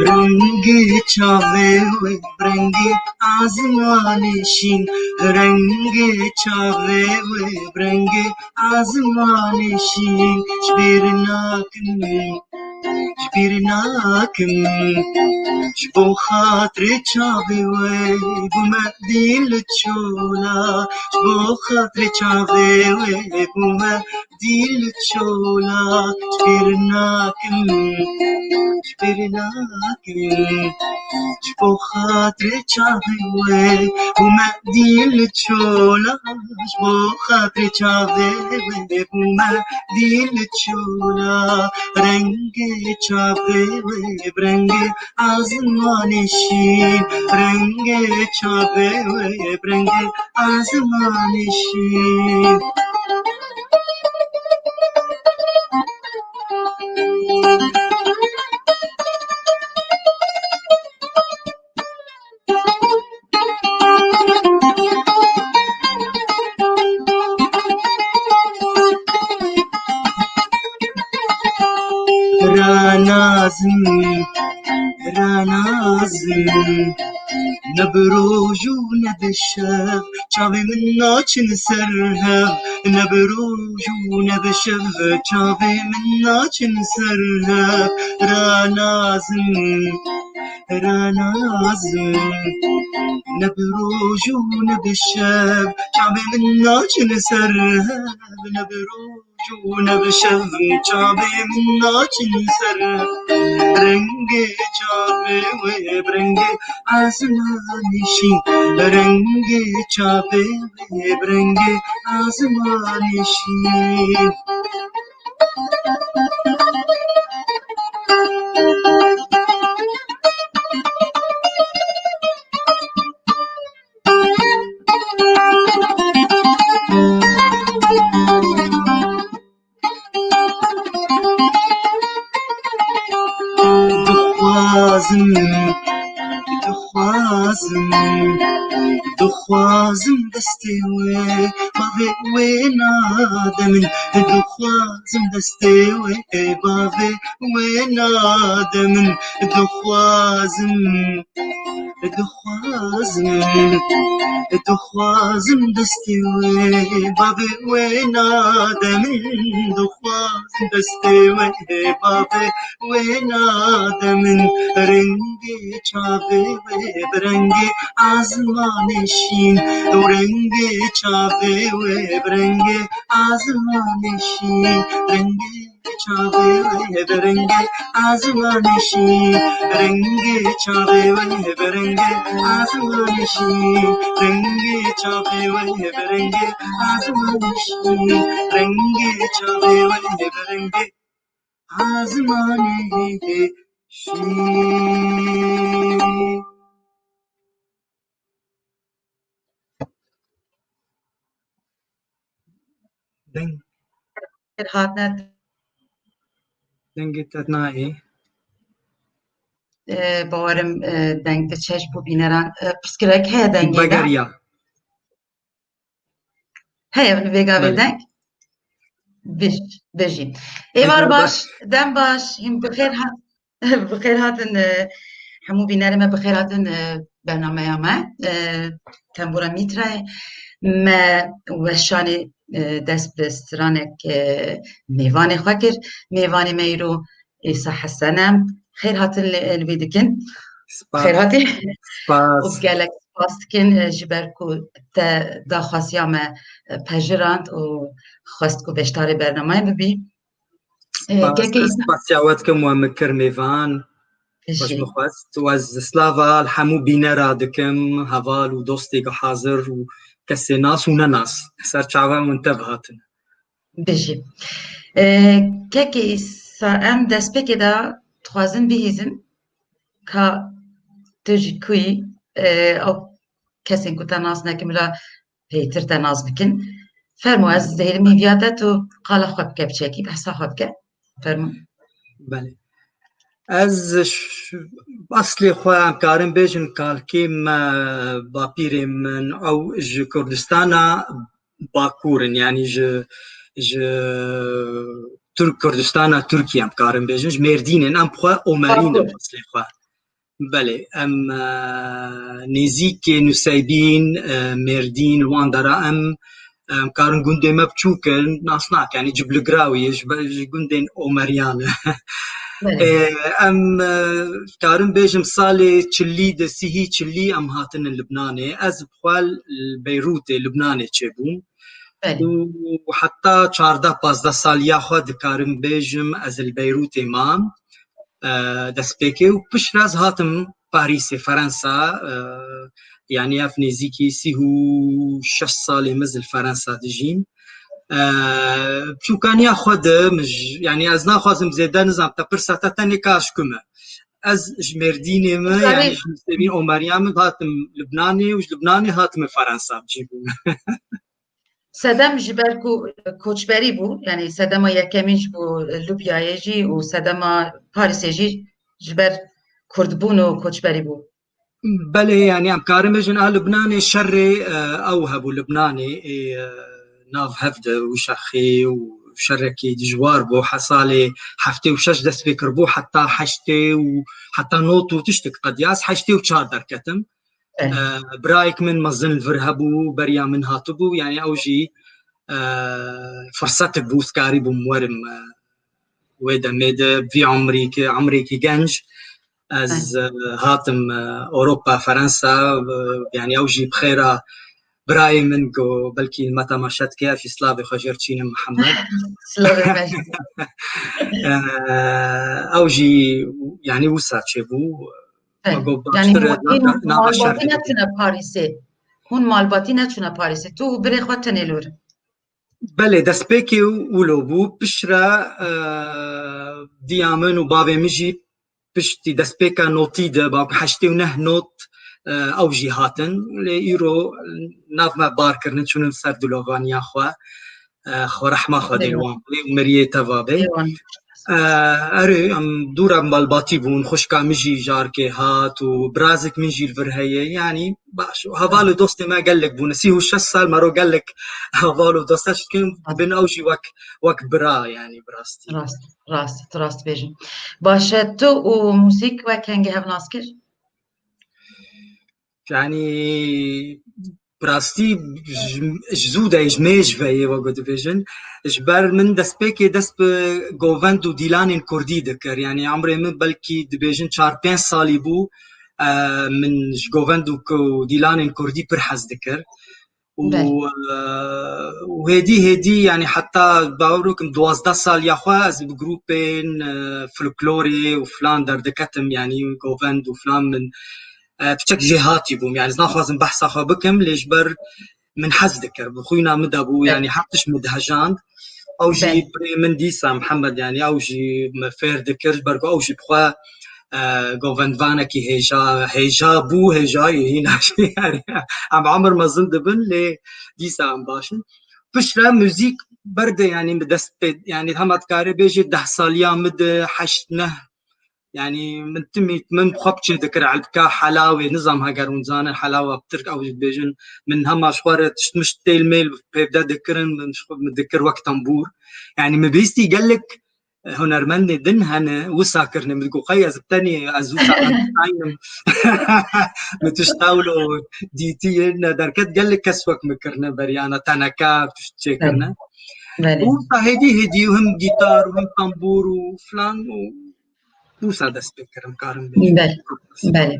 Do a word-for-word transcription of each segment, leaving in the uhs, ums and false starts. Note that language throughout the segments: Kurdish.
Rengê çavê wê bi rengê azmanê şîn, rengê çavê wê bi rengê azmanê şîn, ji bîr nakim, ji bîr nakim. Ji bo xatirê çavê wê bûme dîl çola, ji bo xatirê çavê wê bûme dîl çola, ji bîr nakim, ji bîr nakim. Ji bo xatirê çavê wê bûme dîl çola, ji bo xatirê çavê wê bûme dîl çola. Rengê çavê wê bi rengê azmanê şîn, rengê çavê wê bi rengê azmanê şîn. Ranazim, ranazim, ne bi roj û ne bi şev, çavê min naçin ser hev, ne bi roj û ne bi şev, çavê min naçin ser hev. Ranazim, ranazim, ne bi roj û ne bi şev, çavê min naçin ser hev, ne bi roj û ne bi şev, çavê min naçin ser hev. Rengê çavê wê bi rengê azmanê şîn, rengê çavê wê bi rengê azmanê şîn. Dixwazim, dixwazim, dixwazim destê wê, bavê wê nade min. Dixwazim destê wê, bavê wê nade min. Dixwazim, dixwazim, dixwazim destê wê, bavê wê nade min. Dixwazim destê wê, bavê wê nade min. Rengê çavê wê bi rengê azmanê şîn, û rengê çavê wê bi rengê azmanê şîn, rengê çavê wê bi rengê azmanê şîn, rengê çavê wê bi rengê azmanê şîn, rengê çavê wê bi rengê azmanê şîn, rengê çavê wê bi rengê azmanê şîn. Deng. Hatine. Dengê te nayê. E, bawerim, e, deng diçe ji bo bîneran. E, pirsgirêk heye dengê de? Vegeriya. Heye, vêga vê Belê. deng? Bij-, bijî. Êvar Êvar baş, baş. dem baş, hîn bi xêr hat-, bi xêr hatin, e, hemû bînerê me bi xêr hatin, e, bernameya me. E, Tembûra Mîtrayê me weşanê, e, dest bi stranek, e, mêvanê xwe kir. Mêvanê me îro Îsa Hesen e. Xêr hatin li, li wî dikin. Spas. Xêr hatî. Spas. Û gelek spas dikin, e, ji ber ku te daxwaziya me, e, pejirand û xwest ku beşdarê bernameyê bibî. E, Spas, kekê ez Îsa- spasiya we dikim, we min kir mêvan. Bijî. Xweş bixwest. Û ez slava li hemû bînera dikim, heval û dostê ku hazir û kesê nas û nenas. Ser çavan min tev hatin. Bijî. E, kekê Îsa, em destpêkê de dixwazin bihîzin ka tu ji ku yî, e, ew kesên ku te nas nekin bila pêtir te nas bikin. Fermo, ez dihêlim hîviya te, tu qala xwe bike, biçekî behsa xwe bike. Fermo. Belê. Ez ş-, eslê xwe em karin bêjin kalkê me, bapîrê min, ew ji Kurdistana Bakur in, yanî ji, ji Tirk, Kurdistana Tirkiye em karin bêjin, ji Mêrdîn in, em xwe Omerîn in Bakur. eslê xwe. Belê, em, e, nêzîkê Nuseybîn, e, Mêrdîn, wan dera em, em karin gundê me biçûk in, nas nake, yanî Cibligirawiyê, ji be-, ji gundên Omeriyan e. Belê. E, em, e, karin bêjim salê çilî de, sîhî çilî em hatinin Libnanê. Ez bi xwe li Beyrûtê, Libnanê çêbûm. Belê. Û heta çardeh pazdeh saliya xwe dikarim bêjim, ez li Beyrûtê mam, e, destpêkê û piştre ez hatim Parîsê, Ferensa, e, yanî ev nêzîkî sî û şeş salê min ez li Ferensa dijîm. E, çûkaniya xwe de min ji, yanî ez naxwazim zêde nizam, te pirsa te tenê ka ji ku me. Ez ji Mêrdînê me, Tabii. Yanî ji Nusêbîn Omeriya min hatim Libnanê û ji Libnanê hatime Ferensa cî bûme. Sedem ji ber ku koçberî bû, yanî sedema yekemîn ji bo Libyayê jî û sedema Parîsê jî ji ber kurdbûn û koçberî bû. Belê, yanî em karin bêjin a Libnanê şerê, e, ew hebû Libnanê, ê, e, nav hev de wişexê û şerekî dijwar bû. He salê heftê û şeş dest pê kiribû, heta heştê û heta not û tiştek qediya. Ez heştê û çar derketim. Eh. E, birayek min mezin li vir hebû, beriya min hatibû, yanî ew jî, e, firsetek bû, ez karîbûm werim, e, wê demê de, vî umrî ki, umrêkî genc, ez, Eh. e, hatim, e, Ewropa, Ferensa, e, yanî ew jî bi xêra birayê min got, belkî li me temaşe dike, ez jî silavê xwe jê re çînim Mihemed. Silavê me jî. E, ew jî, yanî wisa çêbû, He. Me got, yanî baştir e, hûn na-, na-, malbatî şer neçûne Parîsê. Hûn malbatî neçûne Parîsê. Tu û birê xwe tenê li wir. Belê, destpêkê wilo bû. Piştre, e, diya min û bavê min jî piştî destpêka notî de, bak heştê û neh not, e, ew jî hatin. Lê îro nav me bar kirine, çûnin ser dilovaniya xwe. E, xwe rehma Xwedê li wan bê û miriyê teva bê. Ê wan. E, erê, em dûra malbatî bûn, xwişka min jî jarkê hat û birazek min jî li vir heye. Yanî baş, heval û dostê me gelek bûne. Sî û şeş sal me ro gelek heval û dost, ez dikim, bin ew jî wek, wek bira, yanî bi rastî. Rast, rast, tu rast bêjin. Baş e, tu û muzîk we kengê hev nas kir? Yanî, bi rastî ji, ji zû de, ji mêj ve yê, wek dibêjin. Ji ber min destpêkê dest bi govend û dîlanên kurdî dikir. Yanî, emrê min belkî dibêjin çar pênc salî bû, e, min ji govend û ku-, dîlanên kurdî pir hez dikir. Û, Belê. e, û hêdî hêdî, yanî heta bawer bikim duwazdeh saliya xwe ez bi grûpên, e, folklorê û filan derdiketim, yanî govend û filan min, e, piçek jêhatî bûm. Yanî ez naxwazim behsa xwe bikim, lê ji ber min hez dikir, bi xwîna min de bû, Belê. Yanî her tişt min dihejand. Ew jî Belê. Birê min dîsa Mihemed, yanî ew jî me fêr dikir, ji ber ku ew jî bi xwe e, govendvanekî hêja, hêja bû, hêjayî hîna jî, yanî, em emir mezin dibin, lê dîsa em baş in. Piştre muzîk berde, yanî, bi dest pê, yanî, hema dikare bêjê deh saliya min de heşt neh, yanî, min timî, min xwe bi çê dikir, elbika helawê, nizam heger hûn zanin, helawa bi tirk ew jî dibêjin, min hema ji xwe re tişt mişt têl mêl pêvde dikirin, min ji xwe, min dikir wek tembûr. Yanî, min bihîstî gelek hunermendê din hene, wisa kirine. Min digot, qey ez bi tenê, ez wisa Einstein im. Min tişta wilo dîtiye, ne derket gelek kes wek min kirine, beriyana teneke, tişt çêkirine. Belê. Û wisa hêdî hêdî û him gîtar û him tembûr û filan û wisa dest pê kirim, karim bêjim. Belê. Belê.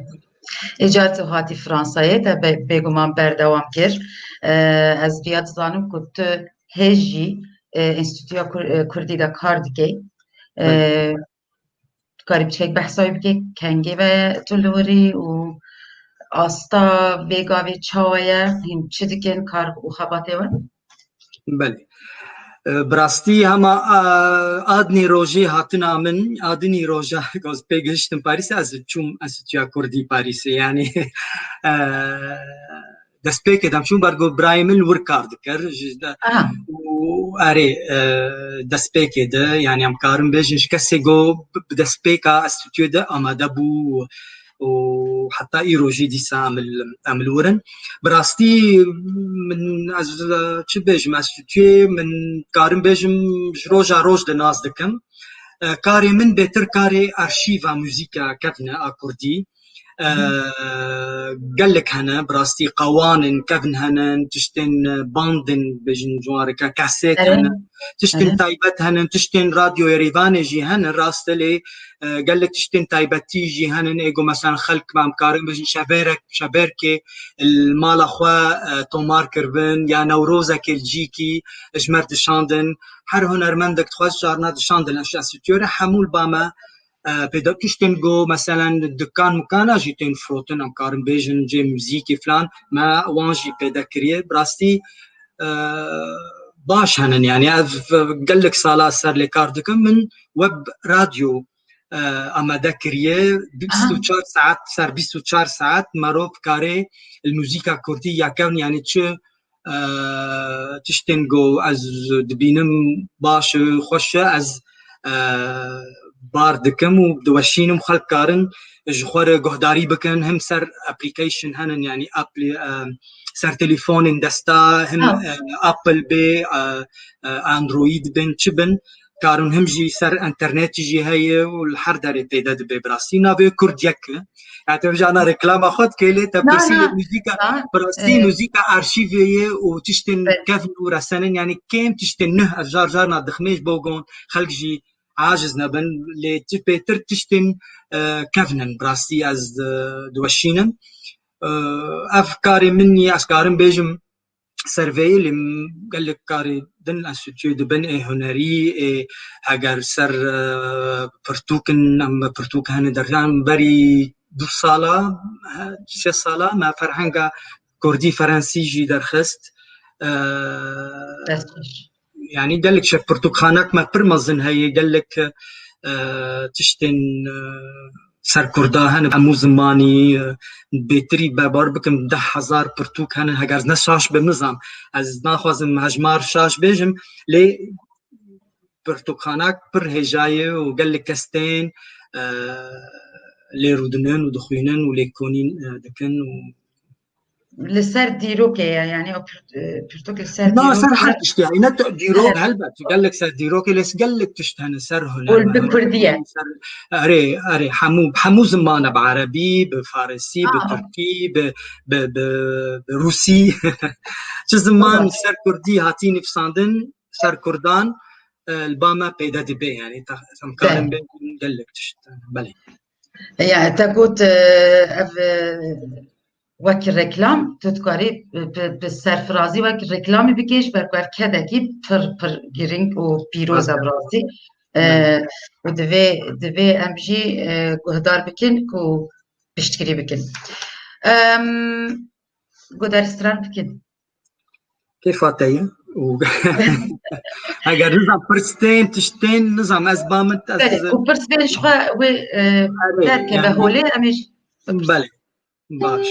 Îcar tu hatî Fransayê, te be-, bêguman berdewam kir. E, ez viya dizanim ku tu hê jî, e, Enstîtuya Kur-, e, Kurdî de kar dikey. E, Belê. Dikarî biçkek behsa wê bikey, kengê ve tu li wir î û asta vê gavê çawa ye, hîn çi dikin kar û xebatê we? Belê. E, bi rastî hema, e, a dinî rojê hatina min, a dinî roja ku ez pê gihiştim Parîsê, ez çûm Enstîtuya Kurdî Parîsê. Yanî, e, destpêkê de em çûn, ber ku birayê min li wir kar dikir. Ji de, Aha. Û erê, e, destpêkê de, yanî em karin bêjin ji kesê ku bi, bi destpêka Enstîtuyê de amade bû û heta îro jî dîsa em li, em li wir in. Bi rastî min, ez, e, çi bêjim, Enstîtuyê min karin bêjim ji roja roj de nas dikim. E, karê min bêtir karê arşîva muzîka kevn e a kurdî. E, gelek hene, bi rastî qewan in, kevn hene, tiştên, e, band in, bêjin ciwareke kasêt hene, tiştên taybet hene, tiştên radyoya Rêvanê jî hene, rast e, lê, e, gelek tiştên taybetî jî hene, ê ku, meselen, xelk, em karin bêjin, şevêrek, şevêrkê li mala xwe, e, tomar kiribin, ya Newrozekê li cîkî ji me re dişandin. Her hunermendek dixwest carna dişandin ji estûdyoyê re, hemû li ba me, e, pêda tiştên ku, meselen, dukan mukana jî tên firotin, em karin bêjin cê muzîkê filan, me wan jî pêde kiriye. Bi rastî, e, baş henin, yani ev gelek sala ser lê kar dikim. Min web radyo, e, amade kiriye, bîst û çar saet, ser bîst û çar saet merov kare li muzîka kurdî ya kevn, yani çi e, tiştên ku ez dibînim baş e, xweş e, ez, e, bar dikim û diweşînim, xelk karin ji xwe re guhdarî bikin, him ser application henin, yani apli-, e, ser telefonên desta, him, e, Apple bê, e, e, Android bin, çi bin, karin him jî ser internetî jî heye û li her derê pêde dibe, bi rastî navê Kurd yek e. Yani, te vêca na reklama xwe dikê, lê te pirsî muzîka, bi rastî muzîka arşîvê ye û tiştên kevn û resenin, yani kêm tiştên nuh ez car carna dixmê ji bo gon xelk jî aciz nebin, lê ti pêtir tiştên, e, kevn in, bi rastî ez, e, diweşînim. E, ev karê min nî, ez karim bêjim, ser vê yê, lê gelek karê din enstîtuye dibin, ê hunerî, ê heger ser, e, pirtûk in, em pirtûk hene derxiyan berî du sala, he, sê sala me ferhenga kurdî, ferensî jî derxist. E, Dest xweş. Yani gelek şev pirtûkxanak me pir mezin heye, gelek, e, tiştên, e, ser kurda hene, hemû zimanî, e, bêtirî berbar bikim, deh hezar pirtûk hene, heger ne şaş bim nizam. Ez naxwazim hejmar şaş bêjim, lê pirtûkxanak pir hêja ye û gelek kes tên, e, lê rûdinin û dixwînin û lêkonîn, e, dikin û Li ser dîrokê ye, yani o pir-, e, pirtûk li ser Na, dîrokê ser ye. Her tiştî, yani ne te-, dîrok, Evet. Helbet, gelek ser dîrokê, lê gelek tişt hene ser huner. Ol bi kurdî ye. Ser, erê, erê, hemû, hemû zimane, bi erebî, bi farisî, bi Aa. tirkî, bi, bi, bi, bi rûsî. Çi ziman Evet. ser kurdî hatî nivîsandin, ser kurdan, e, li ba me peyde dibe, yani ta-, em karin Belê. bê gelek tişt. Belê. Ya, te got, e, ev, e, wek reklam, tu dikarî bi, bi, bi serfirazî wek reklamî bikê, ji ber ku ev kedekî pir, pir girîng û pîroz e, bi rastî. E, û divê, divê em jî, e, guhdar bikin ku piştgirî bikin. Em, guhdarî stran bikin. Kêfa te ye. Û eger nizam pirs tên, tişt tên, nizam ez ba min, ez Belê, ku pirs bên ji xwe wê, e, Erê, derkeve yani holê, em ê jî Belê. Baş.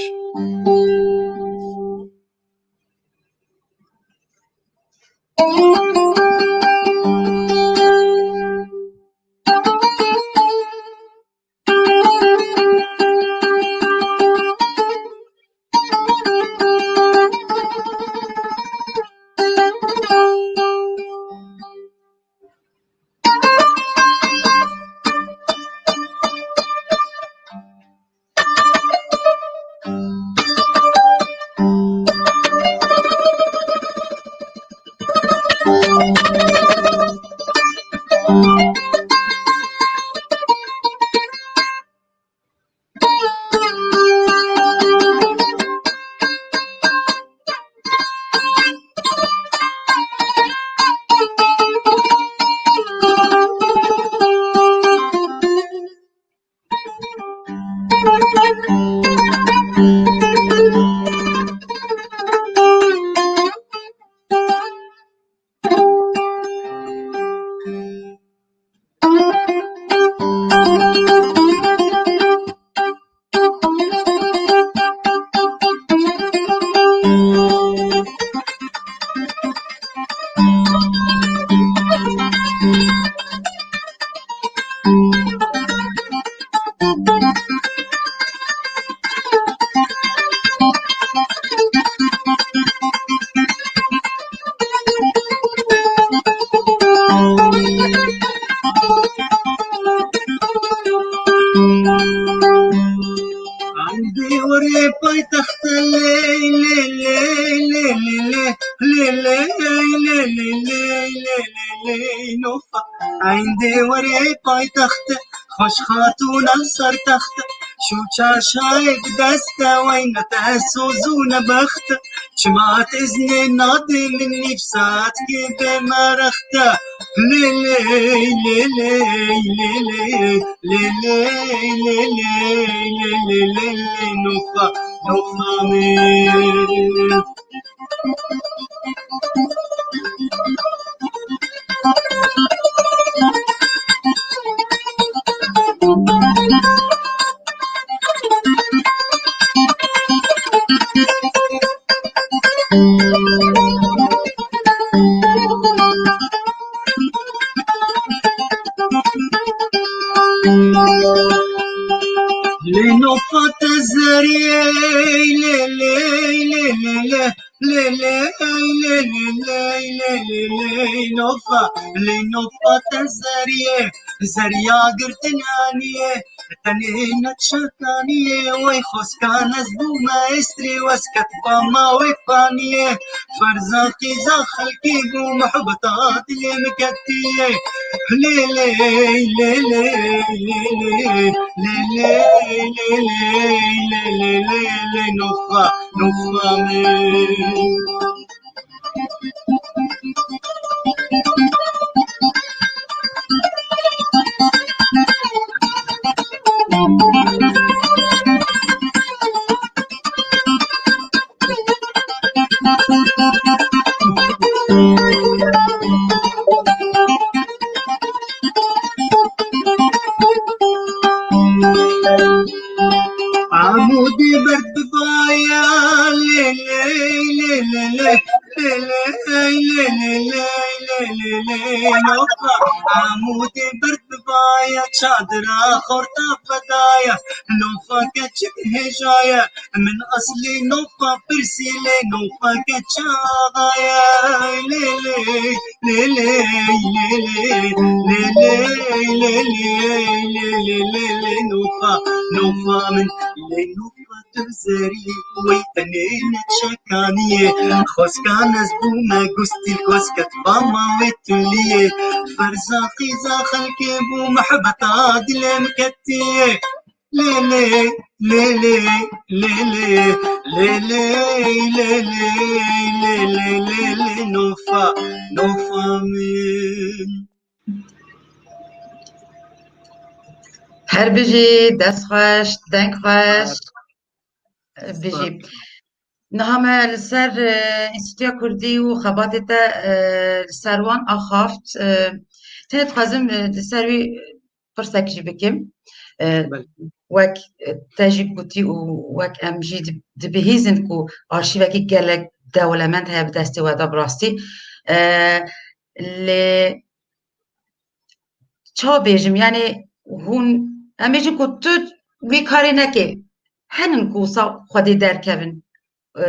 Dêwarê paytextê lê, lê, lê, lê, lê, lê, lê, lê, lê, lê, lê, lê, lê, lê, lê, lê, lê, nofa. Eynî warê paytextê, xweş xatûna ser textê. Şû çarşayê bi destê wey, ne te soz û ne bext. Çima te îznê nadê min nîv saetkê bê merexte. Lê lê, lê lê, lê lê, lê lê, lê lê, lê lê, lê lê, nofa, nofa min. Lê nofa te zeriyê, lê, lê, lê, lê, lê, lê, lê, lê, lê, lê, lê, lê, lê, nofa, lê nofa te zeriyê, zeriya girtin aniyê, tenê neçekaniyê, wey xoskan ez bûme estrê, wesket bama wê paniyê, ferza qîza xelkê bû, muhbeta dilê min ketiyê. Lê lê, lê lê, lê lê, lê lê, lê lê, lê lê, lê lê, nofa, nofa min. Amûdê berd bibaya, lê, lê, lê, lê, lê, lê, lê, lê, lê, lê, lê, lê, lê, lê, nofa. Amûdê berd bibaya, çadira xorta fedaya, nofa keçik hêjaya. Min eslî nofa pirsî lê nofa keça axaya. Lê lê, lê lê, lê lê, lê lê, lê lê, lê lê, lê lê, nofa, nofa min, lê nofa tu zerî, wey tenê neçekaniyê. Xweskan ez bûme gustîl, xwesket bama wê tuliyê. Ferza qîza xelkê bû, mehbeta dilê min ketiyê. Lê lê, lê lê, lê lê, lê lê, lê lê, lê lê, lê lê, nofa, nofa min. Her bijî, dest xweş, deng xweş. Bijî. Niha me li ser, e, Înstîtuya Kurdî û xebatê te, e, li ser wan axaft. E, tenê dixwazim, e, li ser wî pirsekî jî bikim. E, Belê. Wek, e, te jî gotî û wek em jî di-, dibihîzin ku arşîvekî gelek dewlemend heye bi destê we de bi rastî. E, lê çawa bêjim, yanî hûn, em bêjin ku tu vî karê nekê, henin ku wisa xwedê derkevin, e,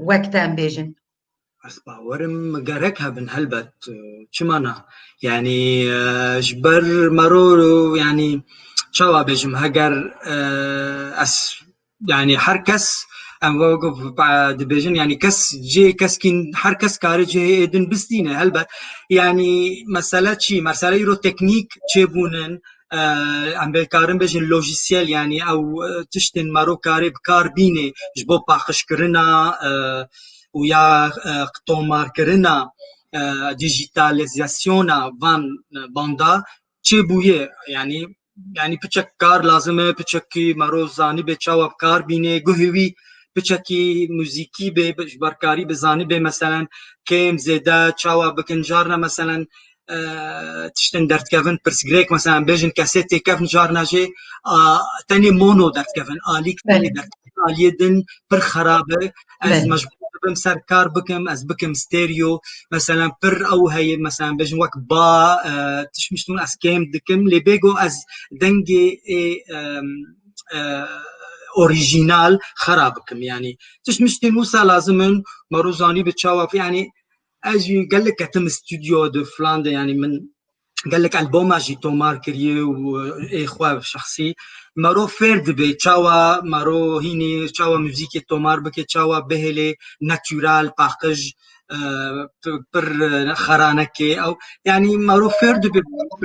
wek te em bêjin. Ez bawerim gerek hebin helbet, e, çima na? Yanî, e, ji ber mero, yanî çawa bêjim, heger, e, ez, yanî her kes, em wek dibêjin, yanî kes cê keskî, her kes karê cihê êdin bistîne helbet. Yanî mesele çi? Mesele îro teknîk çêbûnin, e, em bê karin bêjin lojîsyel, yanî ew, e, tiştên mero karê bi kar bînê ji bo paqijkirina, e, û ya, e, tomarkirina, e, dijîtalîzasyona van, e, banda çêbûye. Yanî, yanî piçek kar lazim e, piçekî mero zanîbê çawa bi kar bînê, guhê wî piçekî muzîkî bê, bi, ji ber karî bi zanîbê, meselen, kêm zêde çawa bikin, carna, meselen, e, tiştên derdikevin, pirsgirêk, meselen, bêjin kesê têkevin, carna jê, a, tenê mono derdikevin, alîk tenê Belê. derdikevin, aliyê din pir xerab e. Ez Belê. mecbûr dibim ser kar bikim, ez bikim stereo, meselen, pir ew heye, meselen, bêjin wek ba, e, tişt mişt hûn ez kêm dikim, lê bêgo ez dengê ê, em, e, orîjînal xera bikim. Yanî tişt miştên wisa lazim in, mero zanîbê çawa, yanî ez jî gelek ketim stûdyo de filan de, yanî min gelek alboma jî tomar kiriye û ê xwe şexsî. Mero fêr dibe çawa mero hînî, çawa muzîkê tomar bike, çawa bihêlê natural, paqij, e, p-, pir, e, xeranekê ew. Yanî mero fêr dibe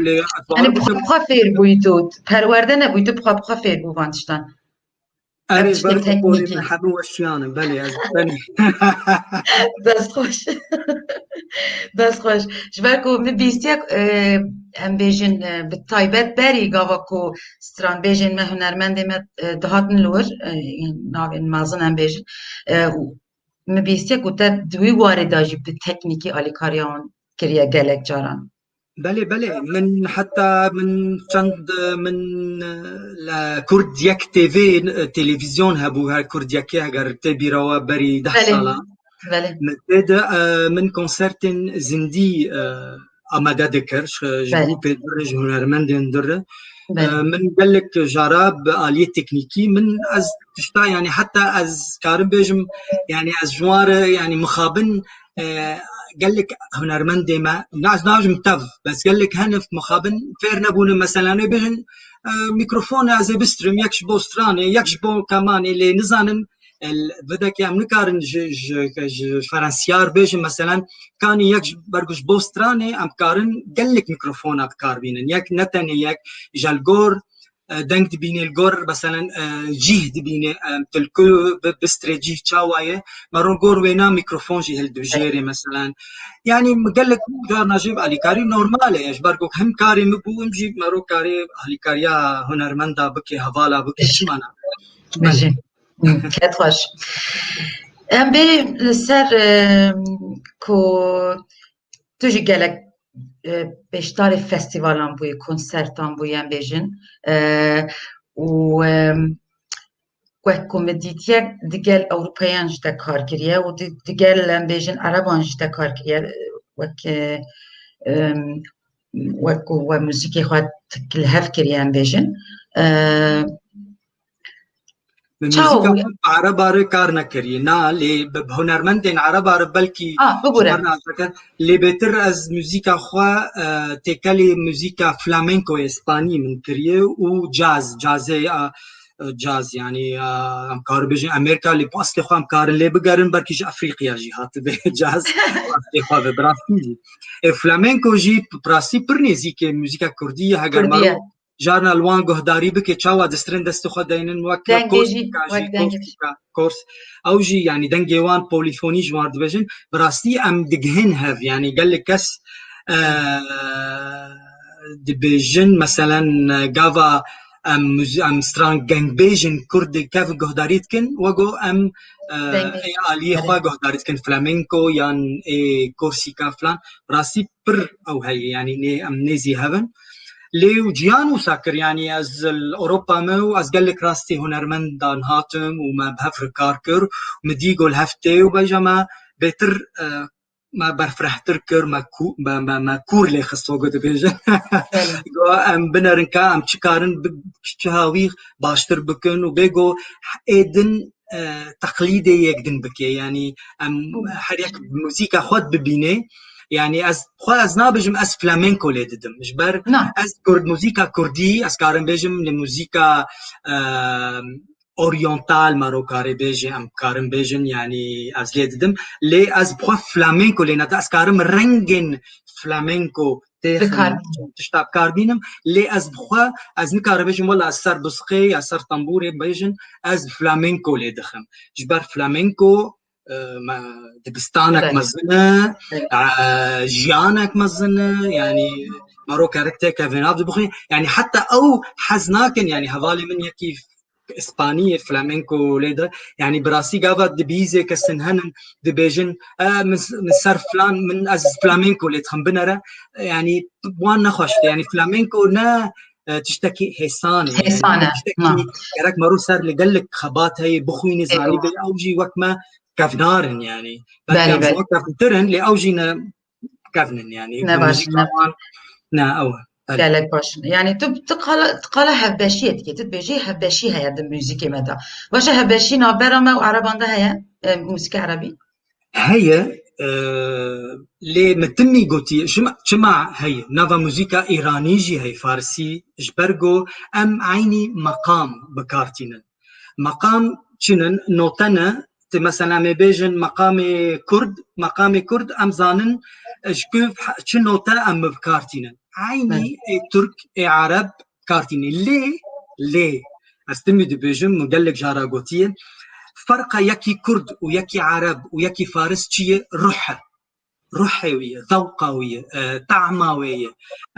lê Yani bi xwe bi xwe fêr bûyî tu, perwerde nebûyî tu, bi xwe bi xwe fêr bû van tiştan. Ev Erê, tiştê ber ku porê teknîkî. min hemû weşiyan in, belê, ez benî. Dest xweş. Dest xweş. Ji ber ku min bîstiye, e, em bêjin, e, bi taybet berî gava ku stranbêjên me, hunermendê me, e, dihatin li wir, e, navên mezin em bêjin. E, û min bîstiye ku te di wî warê de jî bi teknîkî alîkariya wan kiriye gelek caran. Belê, belê. Min heta min çend, min, e, li Kurd Yek T V, e, televîzyon hebû, her Kurd Yekê, heger tê bîra we berî deh Belê. Sala. Belê. Min tê de, e, min konsertên zindî, e, amade dikir, ji, ji Belê. grûpê dir, ji hunermendên dir. E, Belê. min gelek jara bi aliyê teknîkî, min ez tişta, yani heta ez karim bêjim, yani ez ji wan re, yani mixabin, e, gelek hunermendê me, na-, ez nabêjim tev, bes gelek hene mixabin fêr nebûne, mesela nê bêjin, e, mîkrofon ez ê bistrim, yek ji bo stranê, yek ji bo kemanê, lê nizanin, e, videkê em nikarin ji, ji, ji ferensyar bêjin, mesela kanî yek ji, ber ku ji bo stranê em karin gelek mîkrofona bi kar bînin, yek ne tenê yek, ji li gor, e, deng dibîne, li gor, meselen, e, cîh dibîne, e, tu li ku bi-, bistrê cîh çawa ye, mero gor wêna mîkrofon jî hildibijêrê, meselen. Yani, gelek carna jî alîkarî normal e, ji ber ku him karê min bû, him jî mero karê alîkariya hunermenda bike, hevala bike, çima ne? Bijî. Hı, ket xweş. Em bê li ser, e, ku tu jî gelek, e, beşdarê festîvalan bûyî, konsertan bûyî, em bêjin. E, û, e, wek ku min dîtiye, digel Ewropeyan jî te kar kiriye û di-, digel, em bêjin, Ereban jî te kar kiriye, wek, e, e, wek ku we muzîkê xwe li hev kiriye, em bêjin. E, Min Çawa muzîka bûye? xwe bi ereba re kar nekiriye. Na, lê bi, bi hunermendên ereba re belkî Ah, bigure. Ji ber nazeke, lê bêtir ez muzîka xwe, e, têkelê muzîka flamenkoyê spanî min kiriye û caz, cazê, e, e, caz, yani, e, em karin bêjin Amerîka, lê bi eslê xwe em karin lê bigerin, belkî ji Efrîqiya jî hatibe caz, bi eslê xwe ve, bi rastî jî. E, flamenko jî bi rastî pir nêzîkê muzîka kurdî ye, heger Kurdî ye. Mero carna li wan guhdarî bike, çawa distirin destê xwe deynin, wek Dengê jî, Korsîka jî, wek dengê jî. Korsîka, Kors. Ew jî, yani, dengê wan polîfonî ji wan dibêjin. Bi rastî em digihin hev, yani, gelek kes, e, dibêjin, meselen, e, gava em muz-, em stran gengbêjin Kurd kev guhdarî dikin, wego em, e, Dengê. Ê aliyê xwe guhdarî dikin, flamenko yan ê Korsîka filan. Bi rastî pir ew heye, yani nê, em nêzî hev in. Lê û ciyan wisa kir, yani ez li Ewropa me û ez gelek rastî hunermendan hatim û me bi hev re kar kir. Min dî ku li hev tê û bêje me bêtir, e, me berfirehtir kir, me kû-, me, me, me kûr lê xist, wek dibêjin. Belê. Go em binerin ka em çi karin bi-, çi hawî baştir bikin û bê go ê din, e, teqlîdê yek din bike. Yani em Hı. Her yek muzîka xwe dibîne. Yani ez xwe ez nabêjim ez flamenko lê didim. Ji ber Na. Ez kurd, muzîka kurdî, ez karim bêjim li muzîka, e, oryantal, mero karê bêjê, em karin bêjin, yani ez lê didim. Lê ez bi xwe flamenko lê neda, ez karim rengên flamenko têxim, Bikar bînim. Tişta bi kar bînim. Lê ez bi xwe, ez nikarim bêjim, wela ez ser buzqê ya ser tembûrê bêjin, ez flamenko lê dixim. Ji ber flamenko, e, me, dibistanek Belê. Mezin e, Belê. E, jiyanek mezin e, yani mero karakter kevênav dibixwî. Yani heta ew hez nakin, yani hevalê min yekî Îspaniyê flamenko lê de, yani bi rastî gava dibîzê kesin henin dibêjin, e, min, min ser filan, min ez flamenko lê dixim binere, yani wan nexweş dike, yani flamenko ne, e, tiştekî hêsan e, yani Hêsan e, tiştekî na. Gerek mero ser li gelek xebat heye, bixwîne, Ê, zanî bê, ew jî wek me kevnar in, yani. Belkî Belê, em ji belê. Wan kevntir in, lê ew jî ne kevn in, yani. Ne baş, muzîka ne. Wan, ne, ew e. Belê. Gelek baş in. Yani tu, tu qala, tu qala hevbeşiyê dikî, tu dibêjî hevbeşî heye di muzîkê me de. Baş e, hevbeşî navbera me û ereban de heye, e, muzîka erebî? Heye, E, lê min timî gotiye, çima, çima heye? Nava muzîka îranî jî heye, farsî, ji ber ku em eynî meqam bi kar tînin. Meqam çi ne? Note ne? Tu mesela em ê bêjin meqamê kurd, meqamê kurd em zanin, e, ji ku çi note em bi kar tînin. Eynî ê turk, ê ereb kar tînin. Lê, lê, ez timî dibêjim, min gelek cara gotiye, ferqa yekî kurd û yekî ereb û yekî faris çi ye? Ruh e. Ruhê wî ye, zewqa wî ye, e, tahma wê ye.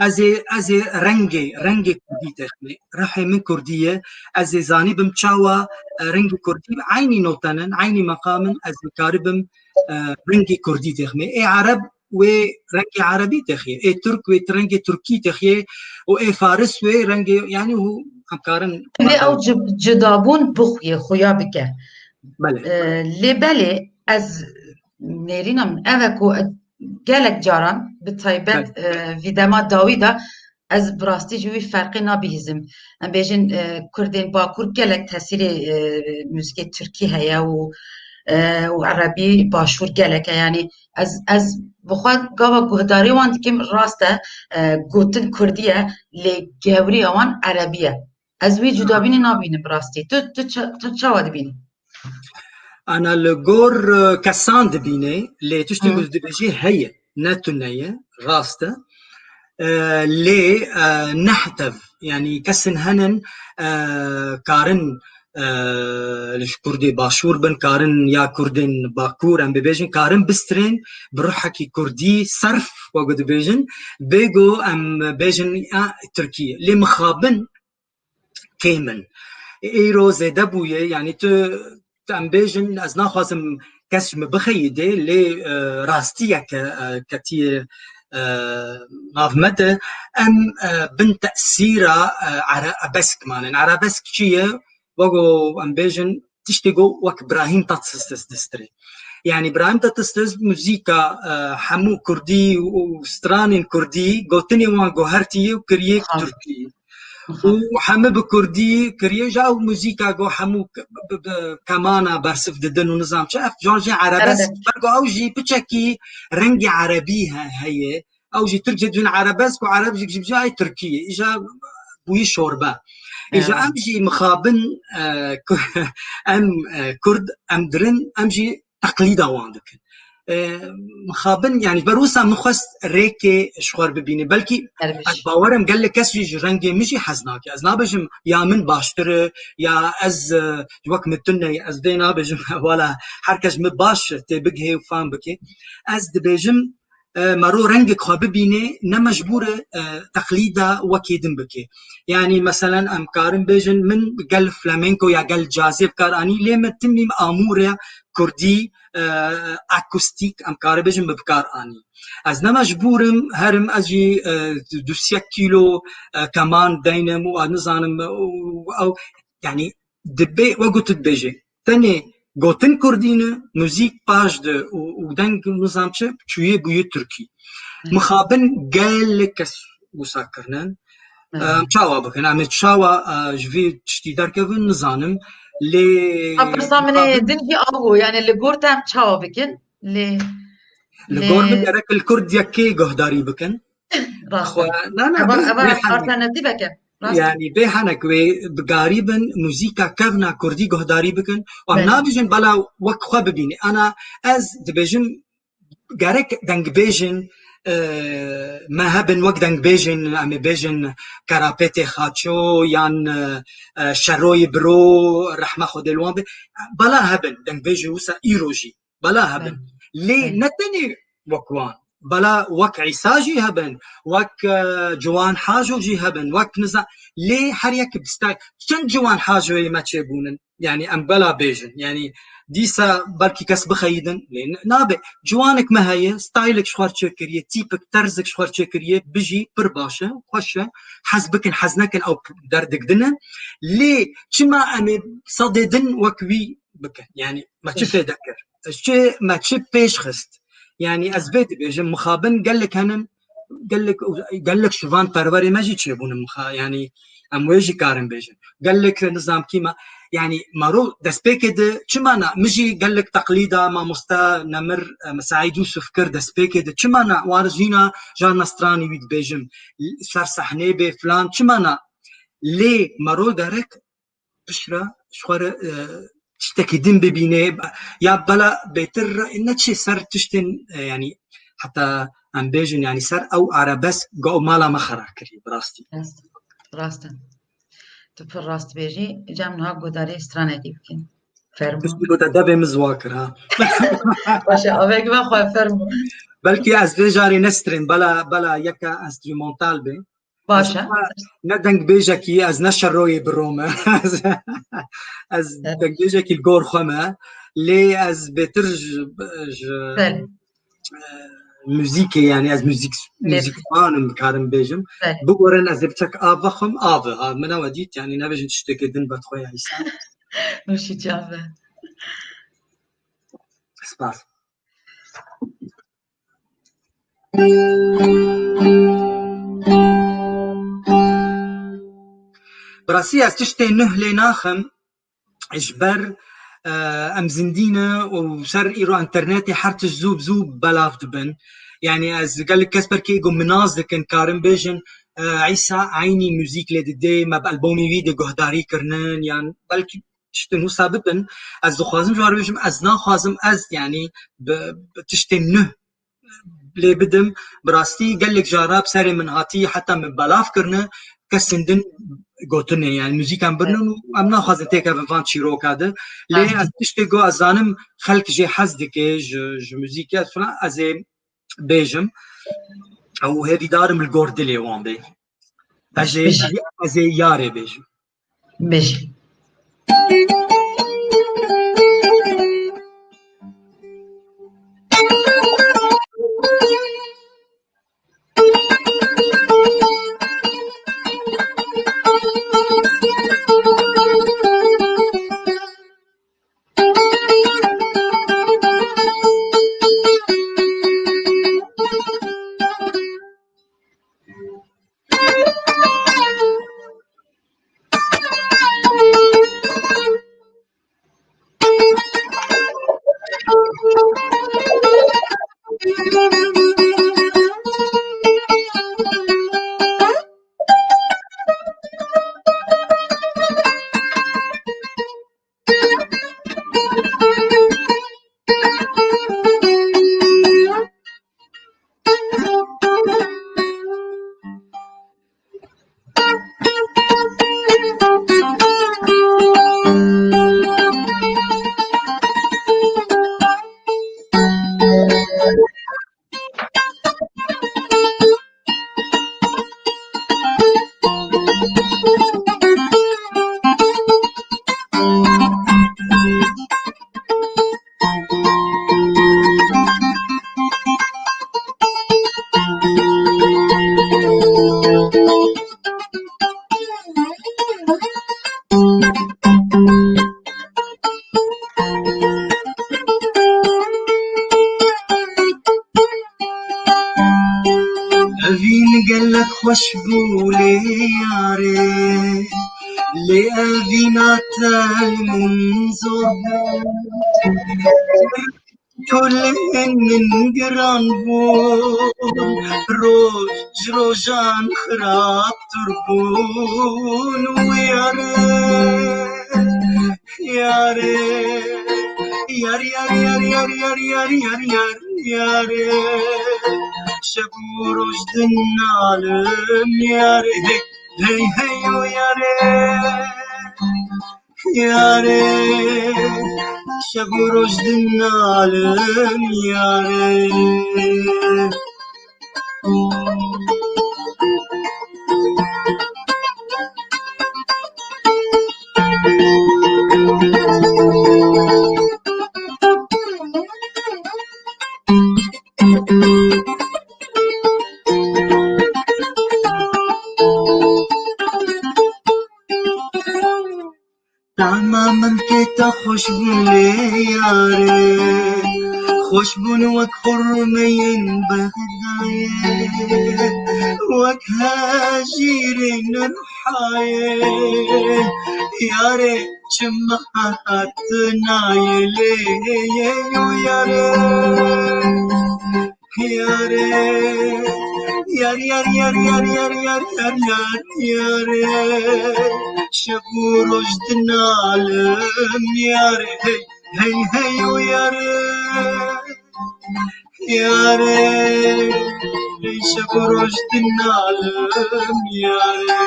Ez ê, ez ê rengê, rengê kurdî texmê. Ruhê min kurdî ye. Ez ê zanîbim çawa, e, rengê kurdî, eynî note ne, eynî meqam in, ez ê karibim, e, rengê kurdî texmê. Ê ereb wê rengê erebî texiyê. Ê turk wê rengê turkî texiyê û ê faris wê rengê, yanî hû em karin Divê ew ci-, cudabûn bixuye, xuya bike. Belê. E, lê belê ez nêrîna min ev e ku gelek caran, bi taybet, Belê. e, vî dema dawî de ez bi rastî ji wî ferqê nabihîzim. Em bêjin, e, Kurdên Bakur gelek tesîrê, e, muzîkê Tirkî heye û, e, û Erebî Başûr gelek e. Yanî ez, ez bi xwe gava guhdarî wan dikim, rast e, e, gotin Kurdî ye, lê gewriya wan Erebî ye. Ez wî cudabînî nabînim bi rastî. Tu, tu ça-, tu çawa dibînî? Ana li gor, e, kesan dibîne, lê tiştê ku dibêjî heye, ne tune ye, rast e. E, lê, e, ne hetev, yanî kesin henin, e, karin, e, li ji Kurdê Başûr bin, karin ya Kurdên Bakur, em bibêjin, karin bistrên bi ruhekî Kurdî serf, wek dibêjin, bê ku em bêjin, ya, Tirkî. Lê mixabin kêm in. Îro zêde bûye, yanî tu, tu em bêjin, ez naxwazim kes ji min bixeyidê, lê, e, rastiyeke, e, ketiye, e, nav me de, em, e, bin tesîra, e, arabesk manin. Arabesk çi ye? Wego em bêjin, tiştê ku wek Brahîm Tatlisses distirê. Yanî Brahîm Tatlisses muzîka, e, hemû kurdî û stranên kurdî, gotinê wan guhertiye û kiriye Aha. Tirkî. Aha. Û hemû bi kurdî kiriye, ji ew muzîka ku hemû k-, bi, bi, bi kemana bersiv didin û nizam çi, ev can jî arabesk. Arabesk. Ber ku ew jî piçekî rengê erebî he-, heye. Ew jî Tirk jî dibin arabesk û ereb jî, jî, jî ay Tirkî ye. Îja bûyî şorbe. Îja Evet. em jî mixabin, e, ku-, em, e, Kurd, em dirin, em jî teqlîda wan dikin. E, mixabin, yanî ber wisa min xwest rêkê ji xwe bibîne. Belkî Ermiş. ez bawerim gelek kes jî ji rengê min jî hez nake. Ez nabêjim ya min baştir e, ya ez, e, wek min tune ye. Ez vê nabêjim, wala her kes min baş tê bigihê û fam bike. Ez dibêjim, e, mero rengek xwe bibîne, ne mecbûr e, e, teqlîda wekê din bike. Yanî, meselen, em karin bêjin, min gel flamenco ya gel cazê bi kar anî, lê min timî amûre kurdî, e, akustîk, em karin bêjin, min bi kar anî. Ez ne mecbûr im, herim ez jî, e, du sed kîlo, e, keman deynim û ez nizanim, û ew, yanî, dibê, wek tu dibêjî, tenê gotin kurdî ne, muzîk paş de û, û deng nizam çi, çûyê bûyê tirkî. Hı. Mixabin gelek kes wisa kirinin. Hı. Em çawa bikin? Em ê çawa, e, ji vê tiştî derkevin nizanim. Lê Ha, pirsa min ê mixabin din jî ew bû. Yani li gor te em çawa bikin? Lê, Li gor min lê gerek li kurd yekê guhdarî bikin. Rast Xwe, e. na, na, Eva, bê, eva bê henek. Alternatîvek e. Rast e. Yani bê henek wê bi garî bin, muzîka kevna kurdî guhdarî bikin. Em Belê. nabêjin bela wek xwe bibîne. Ana ez dibêjim gerek dengbêjin, e, me hebin wek dengbêjin, em ê bêjin Karapêtê Xaço yan, e, e, Şeroyê Biro, rehme Xwedê li wan be. Bela hebin dengbêjê wisa îro jî. Bela hebin. Belê. Lê Belê. ne tenê wek wan. Bela wek Îsa jî hebin, wek, e, Ciwan Hajo jî hebin, wek niza-, lê her yek bi style. Çend Ciwan Hajoyê me çêbûnin? Yani em bela bêjin. Yani dîsa belkî kes bixeyidin. Lê n-, nabe. Ciwanek me heye, stylek ji xwe çêkiriye, tîpek, terzek ji xwe çêkiriye, bijî, pir baş e, xweş e. Hez bikin, hez nekin, ew derdik din e. Lê çima em ê sedê din wek wî bikin? Yani me çi Pêş. fêde kir? Çi, me çi pêş xist? Yani ez vê dibêjim, mixabin gelek henin, gelek, gelek şivan perwerê me jî çêbûnin mixa-, yani em wê jî karin bêjin. Gelek nizam kî me, Yani maro destpêkê de çima na? Min jî gelek teqlîda mamoste Nemir, e, Seîd Yûsif kir destpêkê de. Çima na? War jîna carna stranî wî dibêjim. Ser sehnê bê filan. Çima na? Lê maro gerek piştre ji xwe re, e, tiştekî din bibîne. Ya bela bêtir ne çi ser tiştên, e, yani heta em bêjin, yani ser ew arabesk go mala me xera kirî, bi rastî. Rast, rast e. Tu pir rast bêjî. Cem niha godarê stranekî bikin. Fermo. Piştî gote devê min ziwa kir, ha. Baş e, avek ve xwe fermo. Belkî ez vê carê nestrên, bela, bela yeke enstrümantal be. Baş e. Ne dengbêjekî, ez ne şeroyê biro me. Ez, ez dengbêjekî li gor xwe me. Lê ez bêtir ji, ji, Belê. e, muzîkê, yani ez muzîk, Lê- muzîkfanim, dikarim bêjim. Belê. Bigorin ez ê biçek av vexwim, av e. Ha, min ew dît, yani nebêjin tiştekê din vedixwe ya îsa. Nûşî çav e. Spas. Bi rastî ez tiştê nuh lê naxim, ji ber, e, em zindî ne û ser îro înternetê her tişt zû bi zû belav dibin. Yani ez gelek kes belkî êgo min nas dikin, karin bêjin, e, Îsa eynî muzîk lê didê, me bi albomê wî de guhdarî kirinin, yan belkî tiştên wisa bibin. Ez dixwazim ji wan re bêjim, ez naxwazim ez, yani, bi, bi tiştên nuh lê bidim. Bi rastî gelek cara bi serê min hatî, heta min belav kirine, kesên din gotine, yani muzîkan birinin û em naxwazin têkevin van çîroka de. Lê Rast. ez tiştê ku ez zanim xelk jê hez dike ji, ji muzîkê filan, ez ê bêjim. Ew hêvîdarim li gor dilê wan bê. Ez ê, Bijî. ez ê yarê bêjim. Bijî. Evîn gelek xweş bû lê yarê, lê evîna te min zor bû. Kulên min giran bûn, roj rojan xirabtir bûn û yarê, yarê, yar, yar, yar, yarê, şev û roj din nalim yarê, hey, hey, hey, o yarê. Yarê, şev û roj din nalim yarê. Tama min pê te xweş bû lê yarê, xweş bûn wek xurmeyên Bexdayê. Wek hejîrê nirhayê, yarê çima hatinayê lê û yarê. Yarê, yar, yar, yar, yar, yar, yar, yar, yar, yarê. Şev û roj dinalim yarê, hey, hey, hey, û yarê. Yarê, şev û roj dinalim yarê.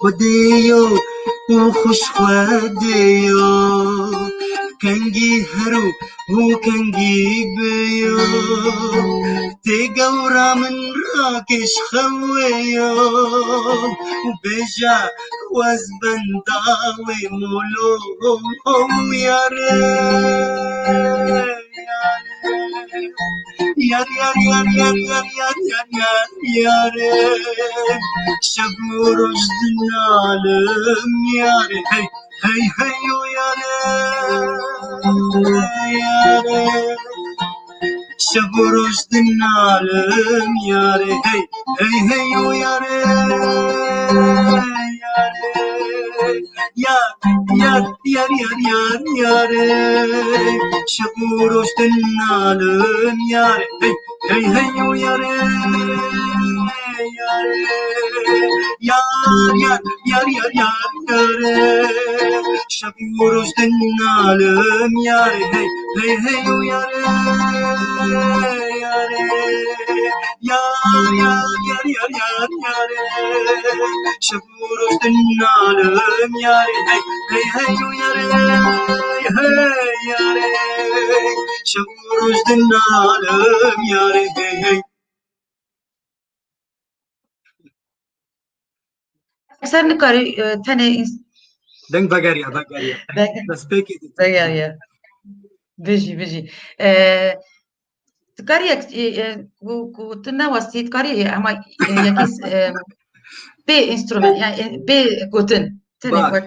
Xwedê yo û xweş Xwedê yo, kengî hero û kengî biyo, tê gewra min rakêş xewê yo, û bêje wez benda wê molo yare. Yar, yar, yar, yar, yar, yar, yar, yar, yare. Şev û roj dinalim yare. Hey, hey, hey, o yare. Yare. Şev û roj dinalim yare. Hey, hey, hey, o yare. Yare. Yar, yar, yar, yar, yar, yar, ey. Şev û roj dinalim yar, ey. Hey, hey, hey, o yar, ey, yar, ey. Yar, yar, yar, yar, yar, yar, ey. Şev û roj dinalim yar, ey. Hey, hey, hey, o yar, ey, yar, ey. Yar, yar, yar, yar, yar, yar, ey. Şev û roj dinalim yarê, hey, hey, hey, û yarê, hey, yarê. Şev û roj dinalim yarê, hey, hey. Ser nikarî, e, tenê ins- Deng vegeriya, vegeriya. Vege-, vegeriya. Bijî, bijî. E, Tu karî yek, e, e, ku, ku tu newestî, tu karî, e, hema, e, yekî, e, bê înstrument, yani, e, bê gotin. Tenê wek.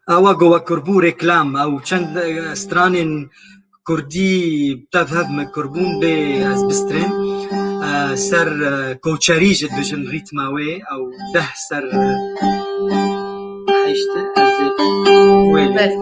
Ewa go wek kurbû reklam, ew çend, e, stranên kurdî tev hev min kurbûn bê ez bistrên. E, ser, e, koçerî jî dibêjin rîtma wê, ew deh ser, e, heşt, ez ê wê lê. Belê.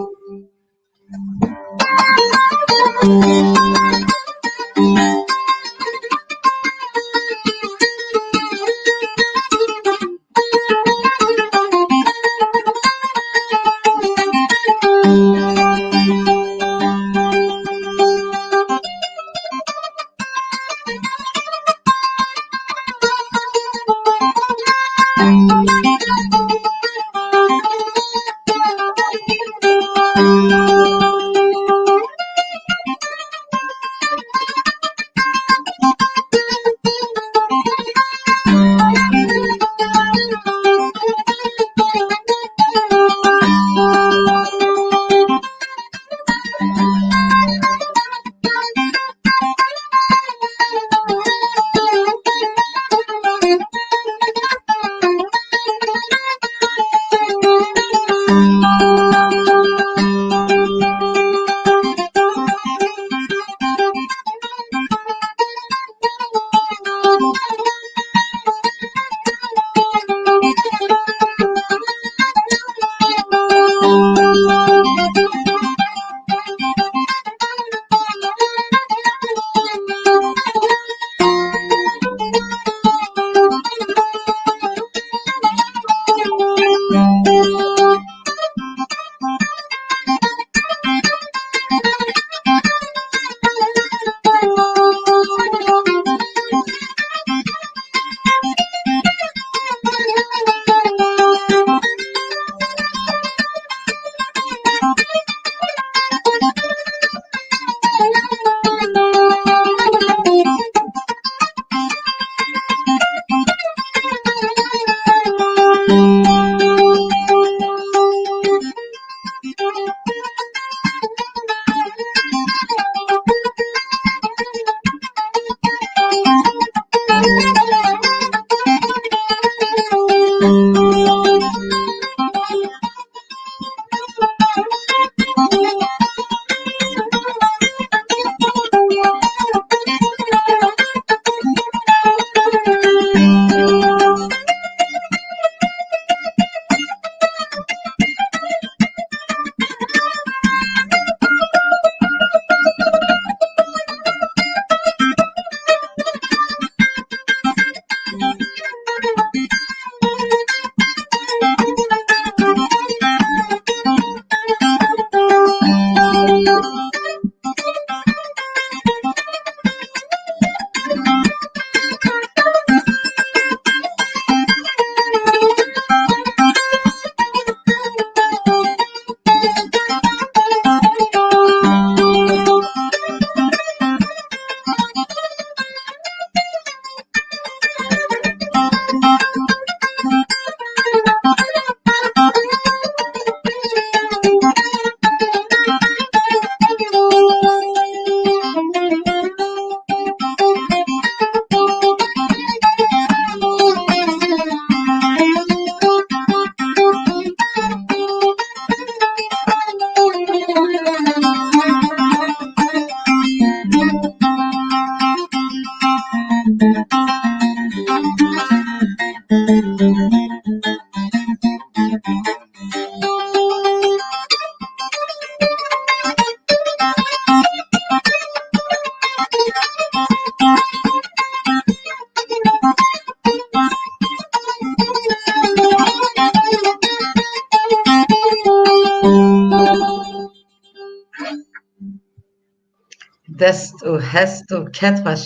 Dest û hest û ket baş.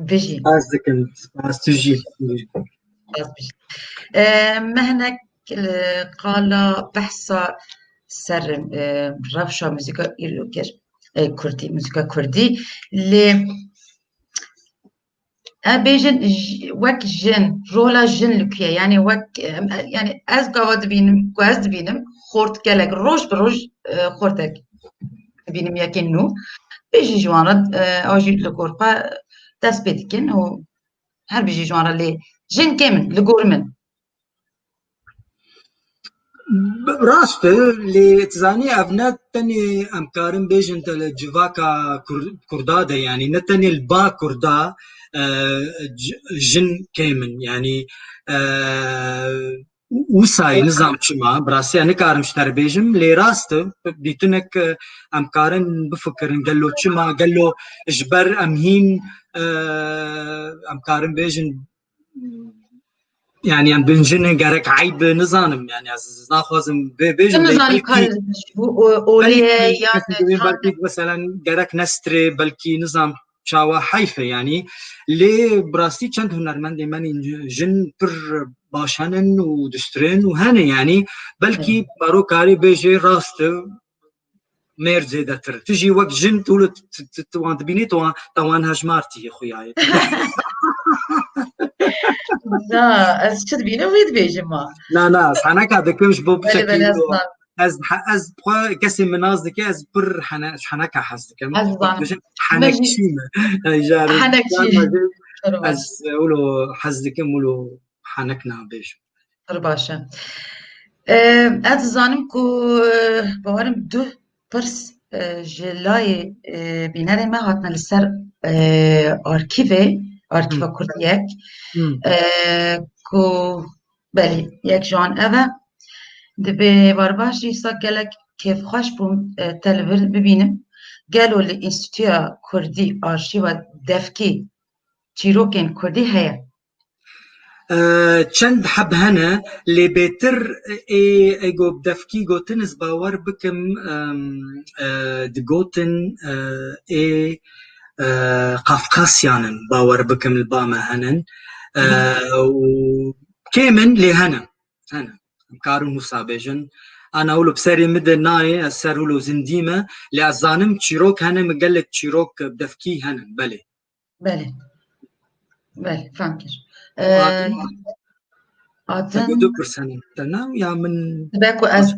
Bijî. Spas dikim. Spas, tu jî. Spas bijî. E, me hinek li qala behsa ser, e, rewşa muzîka îro kir. E, kurdî, muzîka kurdî. Lê e, bêjin j-, wek jin, rola jin li ku ye? Yani wek, e, yani ez gava dibînim, ku ez dibînim, xort gelek roj bi roj, e, xortek dibînim yekên nû. Bêjî ji wan re, e, ew jî li gor xwe dest pê dikin û her bijî ji wan re lê jin kêm in, li gor min. Rast e, lê tu zanî ev ne tenê em karin bêjin te li civaka Kur-, Kurda de, yanî ne tenê li ba Kurda, e, c-, jin kêm in, yanî, e, wisa ye, nizam çima, bi rastî nikarim ji te re bêjim, lê rast e, dîtinek, e, em karin bifikirin, gelo çima, gelo ji ber em hîn, e, em karin bêjin, yani em bin jin gerek eyb nizanim, yani ez naxwazim bê-, bêjim, lê nizanî belkî, ka ji bo o-, olê belkî, yan kesê dibên tam belkî, meselen gerek nestirê, belkî nizam çawa heyf e, yani lê bi rastî çend hunermendê me nîn jin pir baş henin û diştirin û hene, yani belkî, evet, baro karê bêjê rast e, mêr zêdetir. Tu jî wek jin tu li t-, t-, t-, tu wan dibînî, tu wan, te wan hejmartî xuya ye. Na, ez çi dibînim wî dibêjim ma. Na, na, ez heneka dikim ji bo, belê, belê, piçekî ez û zanim. Ez he-, ez xwe kesê min nas dike, ez pir hene-, ji heneka hez dikim. Ez zanim. Dibêjim, me jî henekçî me. Jar, henekçî. Jar me jî, pir baş, ez wilo hez dikim, wilo henek nabêjim. Pir baş e. E, ez dizanim ku, e, bawerim du pirs, e, ji layê, e, bînerê me hatine li ser, e, arkîvê, arkîva, hmm, Kurdiyek, hmm, e, ku belê, yek ji wan ev e. Dibê Barbaş, dîsa gelek kêfxweş bûm, e, te li vir bibînim. Gelo li Înstîtuya Kurdî arşîva devkî çîrokên Kurdî heye? E, çend heb hene, lê bêtir ê, ê go bi devkî gotin, ez bawer bikim, em, e, digotin, e, ê, e, Kafkasyan in, bawer bikim li ba me henin. E, û kêm in, lê hene. Hene. Em karin wisa bêjin. Ana wilo bi serê min de nayê, ez ser wilo zindî me, lê ez zanim çîrok hene, min gelek çîrok bi devkî henin, belê. Belê. Belê, fam kir. Hatim, e, Hatim. Te du pirs hene. Te ne ya min. Be ku ez.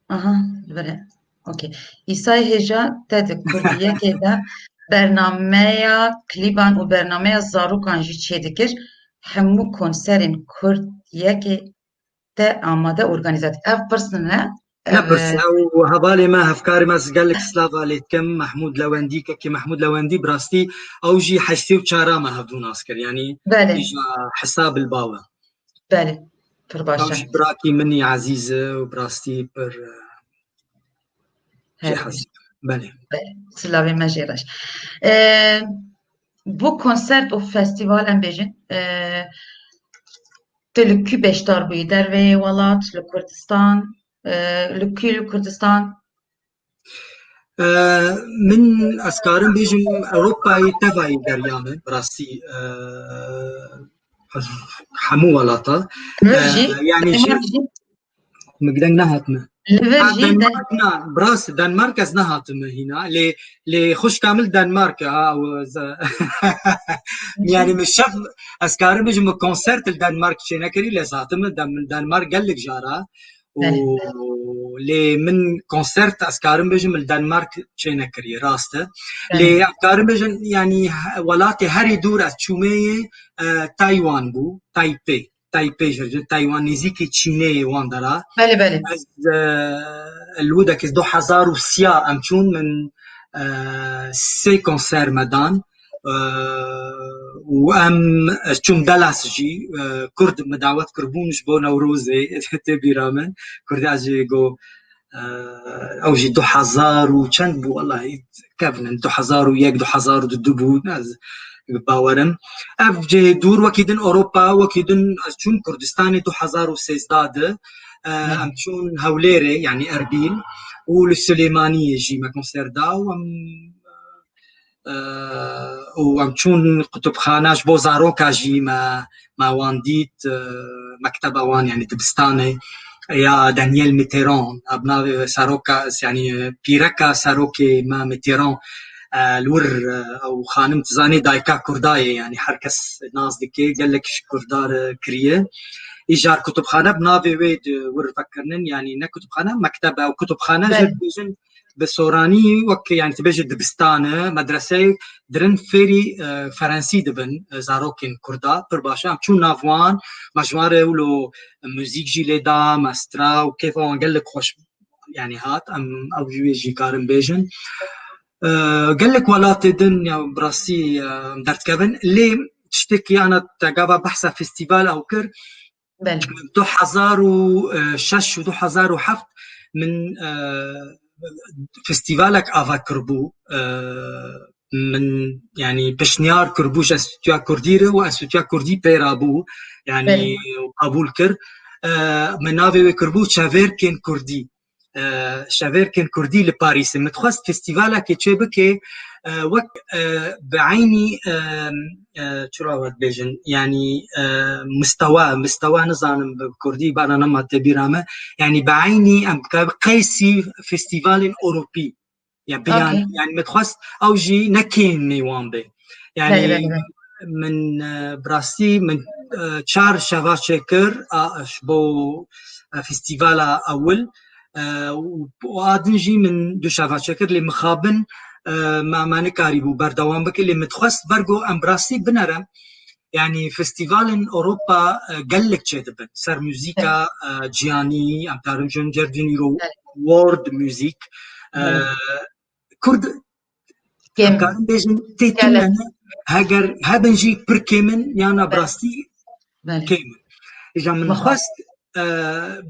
Aha, li vir e. Okey. Îsay hêja te di Kurdiyekê de bernameya klîban û bernameya zarokan jî çêdikir. Hemû konserên Kurdiyekê te amade organîze dike. Ev pirs ne? Ne pirs e, û hevalê me, hevkarê me, ez gelek slava lê dikim, Mehmûd Lewendî, kekê Mehmûd Lewendî, bi rastî ew jî heştê û çara me hevdû nas kir, yanî, belê, îja hesab li ba we. Belê, pir baş e. Ew jî birakî min î ezîz e û bi rastî pir, e, jê hez dikim. Belê. Belê, silavê me jê reş. E, bo konsert û festîval em bêjin, e, tu li kû beşdar bûyî? Derveyê welat, li Kurdistan, e, li kû li Kurdistan? E, min, ez karim bêjim, Ewropayê tevayî geriya min, bi rastî, e, hemû welata. Vir jî, e, yanî jî, Danimark jî? Min gideng nehatime. Li vir jî Denmark, na, bi rast, Denmark ez nehatime hîna. Lê, lê xwişka min li Denmark e, ha, û ez, yanî min şev, ez karim bêjim, min konsert li Denmark çênekirî, lê ez hatime Den-, Denmark gelek cara. Û lê min konsert, ez karim bêjim, li Denmark çênekirî, rast e. Lê ez karim bêjim, yanî he-, welatê herî dûr ez çûmê yê, e, Taywan bû, Taipei. Taipei jî, Taywan nêzîkî Çînê yê wan dera. Belê, belê. Ez, e, li Wudekê du hezar û sê em çûn, min, e, sê konser me dan. E, û em, ez çûm Dallas jî, e, Kurd min dawet kiribûn ji bo Newrozê, tê bîra min. Kurdî ez jê go, e, ew jî du hezar û çend bû, wellahî, kevin in, du hezar û yek, du hezar û du bû, ez bawerim. Ev cihê dûr, wekî din Ewropa, wekî din ez çûm Kurdistanê du hezar û sêzdeh de, e, em çûn Hewlêrê, yanî Erbîl, û li Silêmaniyê jî me konser da û em, e, e, û em çûn qutubxane ji bo zaroka jî me, me wan dît, e, mekteba wan, yanî dibistanê ya Daniel Mitterrand, ev navê seroka, yanî pîreka serokê me Mitterrand, e, li wir, e, ew xanim, tu zanî, dayika Kurda ye, yanî her kes nas dike, gelek ji Kurda re kiriye. Îcar kutubxane bi navê wê di wir vekirinin, yanî ne kutubxane, mektebe, ew kutubxane jê Belê. dibêjin bi soranî wek, yanî tu bêjî dibistan e, medreseyê dirin fêrî, e, ferensî dibin, e, zarokên Kurda, pir baş e. Em çûn nav wan, me ji wan re wilo muzîk jî lê da, me stira û kêfa wan gelek xweş, yanî hat, em ew jî wê jî karin bêjin. E, gelek welatê din, ya bi rastî, e, em derdikevin. Lê tiştekî ana te gava behsa festîval ew kir, Belê. du hezar û şeş û du hezar û heft min, e, festîvalek ava kiribû. E, min, yanî, pişniyar kiribû ji Enstîtuya Kurdî re û Enstîtuya Kurdî pê re bû, yanî, Belê. qebûl kir. E, min navê wê kiribû Çavêrkên Kurdî. E, Çavêrkên Kurdî li Parîsê. Min dixwest festîvalekê çê bike, e, wek, e, bi eynî, e, e, çira we dibêjin, yanî, e, mistewa, mistewa nizanim bi kurdî, bana nema tê bîra me. Yanî bi eynî em qeysî festîvalên Ewropî. Ya bi yan, Okey. yanî min dixwest ew jî ne kêmê wan be. Yanî Belê, belê, belê. min, e, bi rastî min, e, çar şeva çêkir, a, ji bo, e, festîvala ewil, e, û, û a din jî min du şeva çêkir, lê mixabin, e, me, me nikarîbû berdewam bike, lê min dixwest ber ku em bi rastî binere, yanî festîvalên Ewropa, e, gelek çêdibin ser muzîka, e, cîhanî, em karin bêjin cerdîn îro Belê. world music, e, Belê. Kurd, Kêm. em karin bêjin tê Gelek. tune ne, heger hebin jî pir kêm in, yana Belê. bi rastî Belê. kêm in. Îja min Mixabin. xwest, e,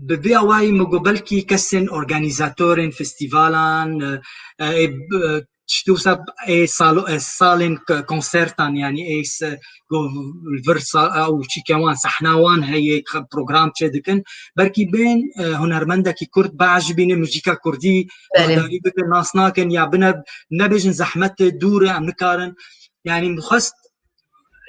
bi vê awayî min got belkî kesên organîzatorên festîvalan, e, e, ê, b-, tiştê wisa ê salo-, ê salên k-, konsertan, yanî ê se-, go-, li vir sa-, ew çîke wan, sehna wan heye, k-, program çêdikin. Belkî bên, e, hunermendekî Kurd biajibîne muzîka Kurdî Belê. guhdarî bikin, nas nakin ya bine, nebêjin zehmet e, dûr e, em nikarin. Yanî min xwest,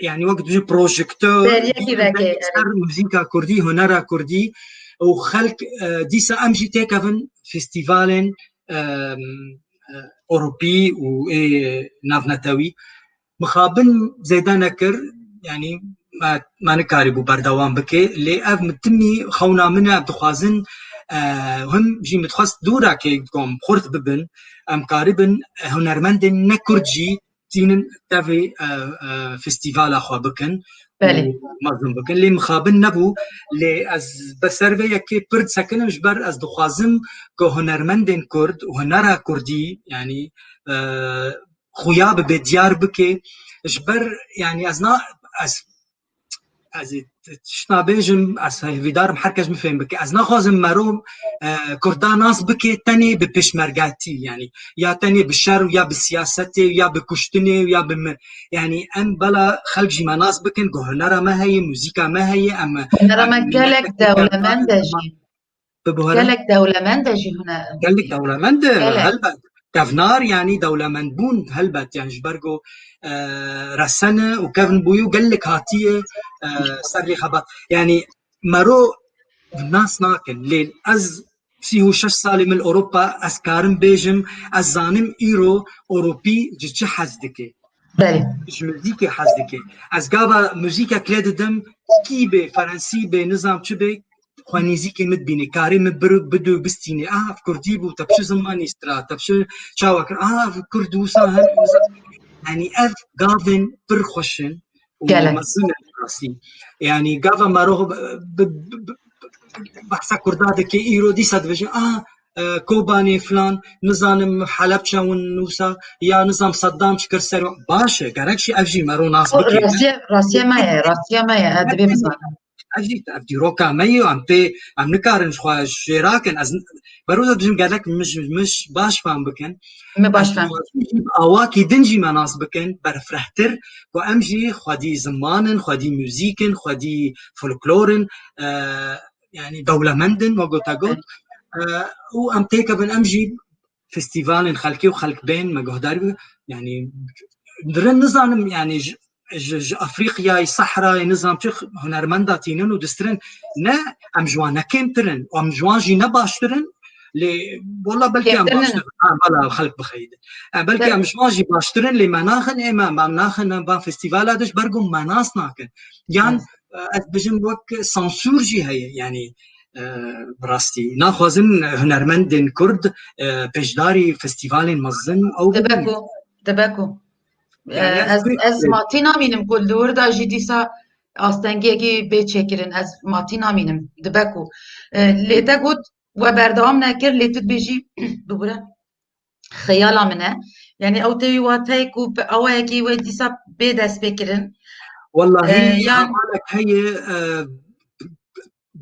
yanî wek dibêjin projektor, Beriyekî veke, ser muzîka Kurdî, hunera Kurdî û xelk, e, dîsa em jî têkevin festîvalên, e, e, Ewropî û ê navnetewî. Mixabin zêde nekir, yanî me, me nikarîbû berdewam bike, lê ev min timî xewna min e, ev dixwazin, e, him jî min dixwest dûra kê kom xurt bibin, em karibin, e, hunermendên ne Kurd jî tînin tevî, e, e, festîvala xwe bikin Belê. û mezin bikin. Lê mixabin nebû, lê ez be ser vê yekê pir disekinim, ji ber ez dixwazim ku hunermendên Kurd û hunera Kurdî, yanî, e, xuya bibe, diyar bike. Ji ber, yanî, ez na, ez, ez tişt nabêjim, ez hêvîdarim her kes min fêm bike. Ez naxwazim mero, e, Kurda nas bike tenê bi pêşmergatî, yanî, ya tenê bi şer û ya bi siyasetê û ya bi kuştinê û ya bi mi-, yanî, em bela xelk jî me nas bikin ku hunera me heye, muzîka me heye, em, Hunera me em gelek milleteke dewlemend e kevnar, jî. Bi buhara? Gelek dewlemend e jî hune-, Gelek dewlemend e, Gelek. helbet. Kevnar, yanî dewlemendbûn, helbet, yanî ji ber ku, e, resene û kevn bûye û gelek hatiye, e, ser rê xebat. Yanî mero nas nakin, lê ez sî û şeş salê min li Ewropa, ez karim bêjim, ez zanim îro Ewropî ji çi hez dike. Belê. Ji muzîkê hez dike. Ez gava muzîkek lê didim, kî bê, ferensî bê, nizam çi bê, xwe nêzîkê min dibîne, karê min bir-, bidû bistîne. Ah, ev kurdî bû, te bi çi zimanî stira, te bi çi çawa kir? Ah, ev kurd wisa hene, wisa. Yanî ev gavên pir xweş in û Gelek. mezin in rastî. Yanî gava mero bi, bi, bi, bi, behsa kurda dike, îro dîsa dibêje, ah, e, Kobanê filan, nizanim Helebçe hûn wisa, ya nizam Saddam çi kir ser, baş e, gerek jî ev jî mero nas O, bike. rastiye, rastiye me ye, rastiye me ye, e, dibê bizanin. Ev jî, ev dîroka me ye, em pê, em nikarin ji xwe jêra kin. Ez, beroza dijim gelek mij, mij baş fam bikin. Me baş Ez fam. dixwazim jî bi awakî din jî me nas bikin, berfirehtir, ku em jî xwedî ziman in, xwedî muzîk in, xwedî folklor in, e, yanî dewlemend in, wek te got. E, û em têkevin, em jî festîvalên xelkê û xelk bên me guhdarî bikin. Yanî dirin nizanim, yanî ji, ji, ji Afrîqyayê, Sehrayê, nizam çi hunermenda tînin û distirin. Ne, em ji wan ne kêmtir in, em ji wan jî ne baştir in. Lê wela belkî em Kêmtir ne. baştir in. Ha, bela xelk bixeyidin. E, belkî Be- em ji wan jî baştir in, lê me naxin ê me, me naxin van festîvala diş ber ku me nas nakin. Yan, Evet. e, ez bijim wek sansûr jî heye, yanî, e, bi rastî. Naxwazin hunermendên Kurd, e, pêşdarî festîvalên mezin û ew Dibe bibin. ku, dibe ku. Yanî E, ez ez, wê ez matî namînim ku li wir de jî dîsa astengiyekî bê çêkirin. Ez matî namînim. Dibe ku. E, lê te got, we berdewam nekir, lê tu dibêjî, bibûre, xeyala min e. Yanî ew tê wî wateyê ku bi awayekî wê dîsa bê destpêkirin. Wellahî, E, yan hevalek heye, e,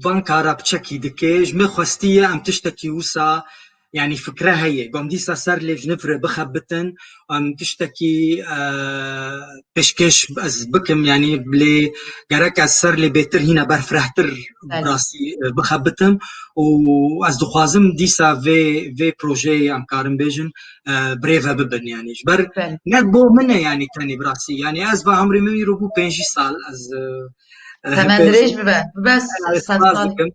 van kara piçekî dike. Ji me xwestiye em tiştekî wisa, yanî fikre heye. Gom dîsa ser lê ji nifre bixebitin, em tiştekî, e, pêşkêş ez bikim, yanî lê gerek ez ser lê bêtir hîne berfirehtir Belê. rastî, e, bixebitim û ez dixwazim dîsa vê, vê projeyê em karin bêjin, e, birêve bibin, yanî ji ber Belê. ne bo min e, yanî tenê bi rastî. Yanî ez va emrê min îro bû pêncî sal, ez, e, Temen pênc dirêj bibe. Bibe Yani, sed spas sal. dikim.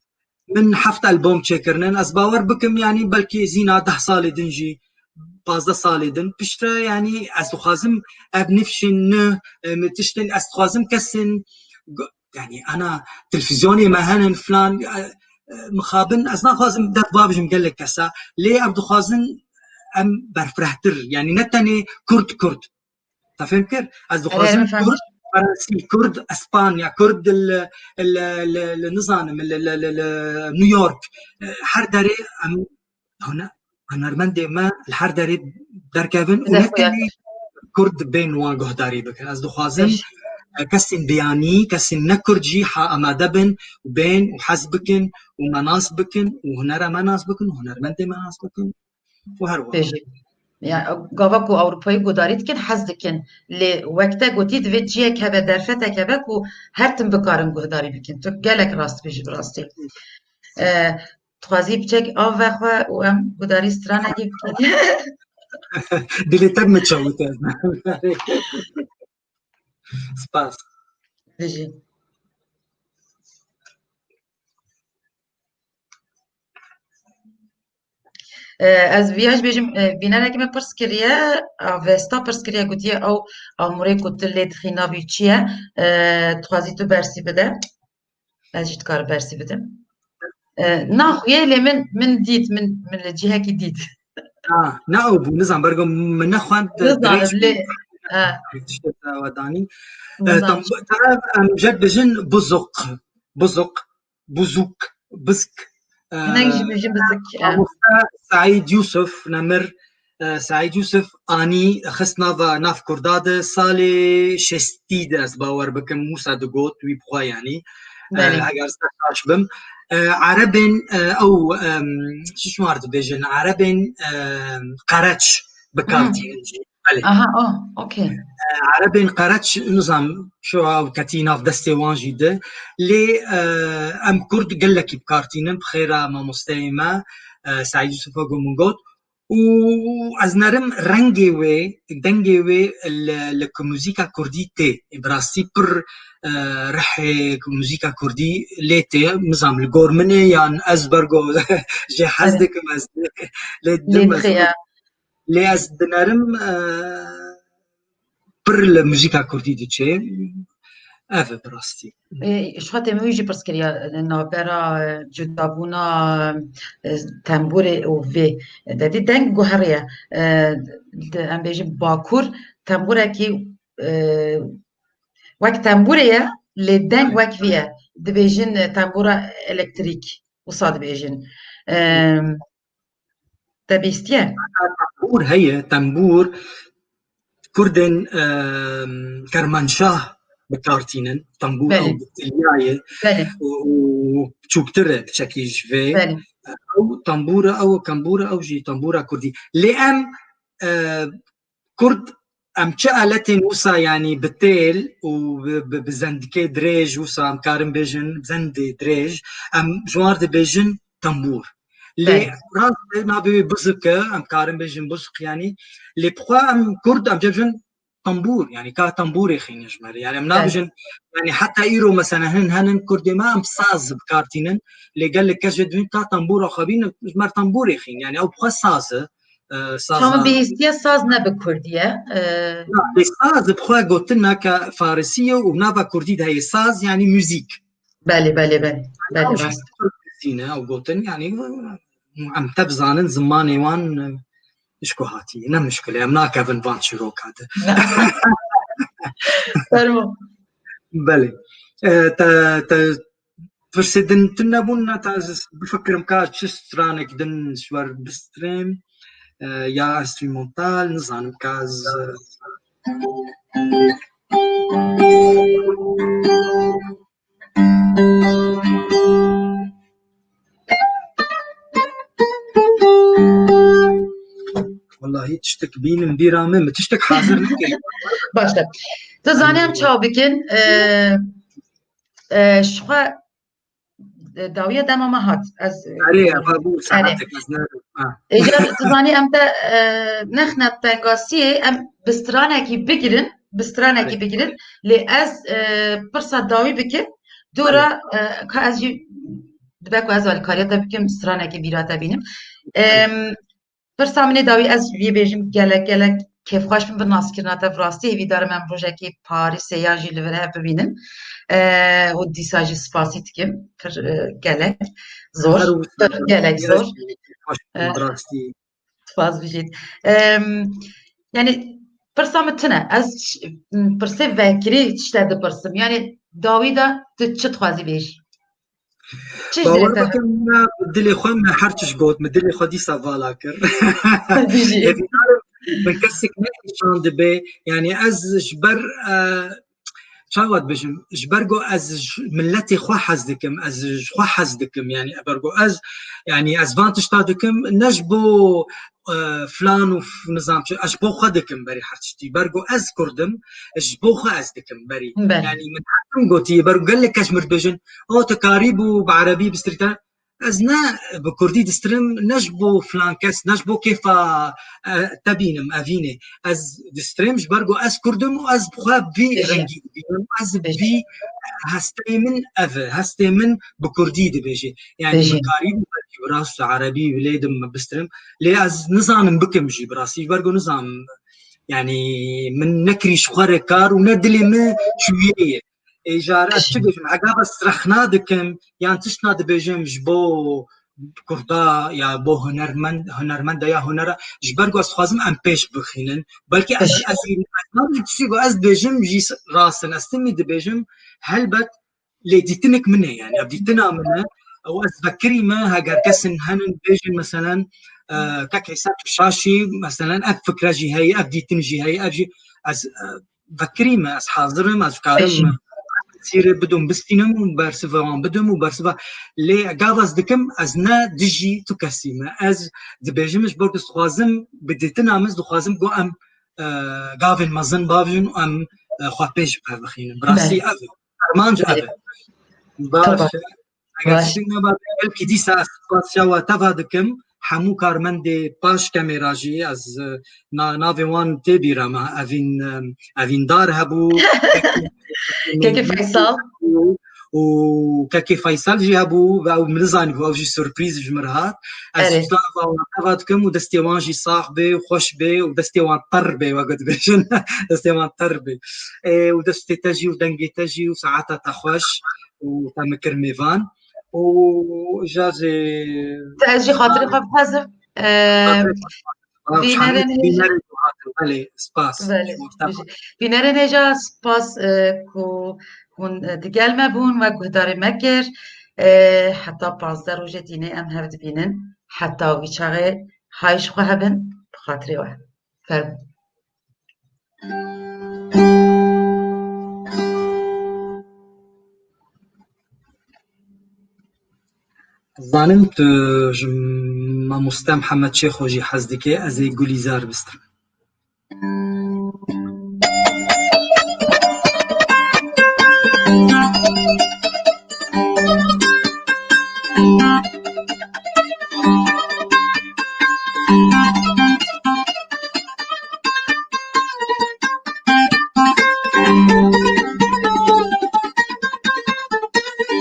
Min heft albom çêkirinin. Ez bawer bikim, yani, belkî zîna deh salê din jî, pazdeh salê din. Piştre, yani, ez dixwazim ev nifşên nû, e, min tiştên, ez dixwazim kesên, go-, yani, ana, televîzyonê me henin filan, e, e, mixabin, ez naxwazim dev babijim gelek kesa. Lê ev dixwazin em berfirehtir, yani, ne tenê Kurd, Kurd. Te fêm kir? Ez dixwazim Kurd, Fransî, Kurd, Espanya, Kurd li, li, li, li nizanim, li, li, li, li New York. E, her derê em hune-, hunermendê me li her derê derkevin û ne tenê Kurd bên wan guhdarî bikin. Ez dixwazim, e, kesên biyanî, kesên ne Kurd jî ha amade bin û bên û hez bikin û me nas bikin û hunera me nas bikin û hunermendê me nas bikin. û her wiha. Bêjî. Ya, gava ku Ewropayê guhdarî dikin, hez dikin. Lê wek te gotî, divê cihek hebe, derfetek hebe ku her tim bikarin guhdarî bikin. Tu gelek rast bêjî bi rastî. E, dixwazî piçek av vexwe û em guhdarî stranekê bikin. Dilê te min çawite. Spas. Bêjî. E, ez viya jî bêjim, e, bînerekî me pirs kiriye, Avesta pirs kiriye, gotiye ew amûrê ku tu lê dixî navî çi ye, e, dixwazî tu bersî bide. Ez jî dikarim bersî bidim. E, naxuye lê min, min dît, min, min li cihekî dît. Ha, ne ew bû, nizam, bergo min nexwend, Nizam, dirêj lê, bû. ha. Tiştê te we danî. E, Nizam. tam, te em jek bijin buzuq, buzuq. Buzuk, Bizk. Hinek jî bijî bizik, e. Mamoste Seîd Yûsif Nemir, e, Seîd Yûsif anî xist nava nav Kurda de salê şêstî de ez bawer bikim, wisa digot, wî bi xwe yanî. E, Belê. Eger ez xweş bim. E, Erebên, e, ew, em, çi şimar dibêjin? Erebên, e, qereç bi kar Hmm. tînin jî. Belê. Aha, oh, okey. E, Erebên qereç, nizam, şu ew ketî nav destê wan jî de. Lê, e, em Kurd gelekî bi kar tînin, bi xêra mamosteyê me, e, Seîd Yûsif wek min got. Û ez nerim rengê wê, dengê wê li, li ku muzîka Kurdî tê. Bi rastî pir, e, rihê ku muzîka Kurdî lê tê. Nizam li gor min ê yan ez bergo jê hez Evet. dikim ez lê Lê dim ez dixe ya. Lê ez dinerim, e, pir li muzîka kurdî diçe. Ev e bi rastî. E, ji xwe têmî wî jî pirs kiriya, e, navbera, e, cudabûna, e, tembûrê û vê. Dedî deng guheriye. E, di, em bêjin Bakur tembûrekî, e, wek tembûrê ye, lê deng Aynen. wek vî ye. Dibêjin, e, tembûra elektrîk. Wisa dibêjin. E, Te bîstiye? Tembûr heye, tembûr. Kurdên, em, Kermanşah bi kar tînin. Tembûr Belê. ew bi tilya ye Belê. û, û çûktir e piçekî ji vê. Belê. Ew tembûr e, ew tembûr e, ew jî tembûra kurdî. Lê em, e, Kurd, em çi aletên wisa, yanî bi têl û bi, bi, bi zendikê dirêj wisa em karin bêjin, zendê dirêj, em ji wan re dibêjin tembûr. Lê rast e, navê wê bizuk e, em karin bêjin bizuk, yanî lê bi xwe em kurd, em cem jin tembûr, yanî ka tembûrê xînin ji me re. Yanî em nabêjin, yanî heta îro mesela hin henin kurdê me em saz bi kar tînin, lê gelek kes jê dibîn ka tembûra xwe bînin, ji me re tembûrê xîn. Yanî ew bi xwe saz e, e, saz Çawa e. Bihîstiye saz ne bi kurdî ye. E, Na, lê saz bi xwe gotin nake farisî ye û nava kurdî de heye saz, yanî muzîk. Belê, belê, belê. Belê, rast. Tîne ew gotin, yanî em tev zanin zimanê wan, e, ji ku hatiye. Ne mişkil e, em nakevin van çîroka de. Fermo. Belê. E, te, te pirsê din tune bûn, ne, te ez bifikirim ka çi stranek din ji wer bistrêm, e, ya enstrûmental, nizanim ka ez, e, Wallahî tiştek bînim bîra min, min tiştek hazir nekir. Baş e. Tu zanî em çawa bikin? E, e, ji xwe, e, dawiya dema me hat. Ez, e, Erê, eva bû, erê. Saetek ez ne, ha. Êcar, tu zanî em te, e, nexne pengasiyê, em bi stranekî bigirin, bi stranekî Erê. bigirin. Lê ez, e, pirsa dawî bikim. Dora, Erê. e, ka ez jî dibe ku ez alîkariya te bikim, stranekê bîra te bînim. Em, Pirsa min ê dawî ez vî bêjim gelek, gelek kêfxweş bim bi naskirina te, bi rastî hêvîdar im em rojekê Parîsê yan jî li vir hev bibînin. E, û dîsa jî spasî dikim. Pir, e, gelek zor. Her wisa Pir gelek zor. Gelek kêfxweş bim, E, bi rastî. Spas bijît. Em, yanî pirsa min tune. Ez ş-, pirsê vekirî tişte dipirsim. Yanî dawî de tu çi dixwazî bêjî? Çi ji Bawer dilê te bikin, me bi dilê xwe me her tişt got, min dilê xwe dîsa vala kir. Bijî. Hêvîdar im, min kesek ne nîşan dibe, yanî ez ji ber, e, çawa dibêjim, ji ber ku ez ji miletê xwe hez dikim, ez ji xwe hez dikim, yanî ber ku ez, yanî ez van tişta dikim, ne ji bo, e, filan û f-, nizam çi, ez ji bo xwe dikim berî her tiştî. Ber ku ez kurd im, ji bo xwe ez dikim berî. Belê. Yanî min her tim gotiye, ber ku gelek kes ji min re dibêjin, "O, tu karî bû bi erebî bistrî te." Ez ne bi kurdî distirim, ne ji bo filan kes, ne ji bo kêfa, e, te bînim, evînê. Ez distirim ji ber ku ez kurd im û ez bi xwe vî Pêşî. rengî dibînim. Ez Pêşî. vî hesteyê min ev e. Hestê min bi kurdî dibêje. Yanî Pêşî. min karî bû belkî bi rast erebî bilêdim bistirim. Lê ez nizanim bikim jî bi rastî. Ji ber ku nizanim, yanî min nekirî ji xwe re kar û ne dilê min çûyê ye. Ê, jare ez çi bêjim? Egav ez rexna dikim, yan tiştna dibêjim ji bo kurda ya bo hunermend, hunermenda ya hunera, ji ber ku ez dixwazim em pêş bixînin. Belkî ez, Pêş. ez, ez nabêjim tiştî ku ez dibêjim jî s-, rast in. Ez timî dibêjim, helbet lê dîtinek min e, yani ev dîtina min e. Ew ez vekirî me, heger kesin henin bêjin, meselen, e, kek Îsa tu şaşî, meselen, ev fikre jî heye, ev dîtin jî heye, ev jî ez, e, vekirî me, ez hazir im, ez karim Pêşî. sîrê bidim, bistînim û bersiva wan bidim û bersiva, lê gav ez dikim, ez ne dijî tu kesî me. Ez dibêjim ji bo ku dixwazim, bi dîtina min dixwazim ku em, e, gavên mezin bavêjin û em, e, xwe pêş ve bixînin. Bi rastî Belê. ev e. Armanc ev Belê. e. Baş Tamam. e. Eger Baş. tiştek neba, belkî dîsa ez spasiya we teva dikim. Hemû karmendê paş kamera jî ez, e, na-, navê wan tê bîra me. Evîn, e, Evîndar hebû, Kekê Feysal. û Kekê Feysal jî hebû ve ew min nizanîbû, ew jî surprîz ji min re hat. Ez Erê. ji nava wan teva dikim û destê wan jî sax bê û xweş bê û destê wan ter bê, wek dibêjin. Destê wan ter bê. Ê, û destê te jî û dengê te jî û saeta te xweş û te min kir mêvan. û jazê Te ez jî xatirê xwe bixwazim. Ee, Xatirê xwe bixwazim. Bînerên hêja. Bînerên xwe hatin. Belê, spas. Belê, Ji bo te bijî. Bînerên hêja spas, e, ku hûn, e, digel me bûn, we guhdarî me kir. E, heta pazdeh rojê dînê em hev dibînin. Heta wî çaxê hay ji xwe hebin, bi xatirê we. Fermo. Zanim tu ji mamoste Mihemed Çêxo jî hez dikê, ez ê Gulîzar bistrim.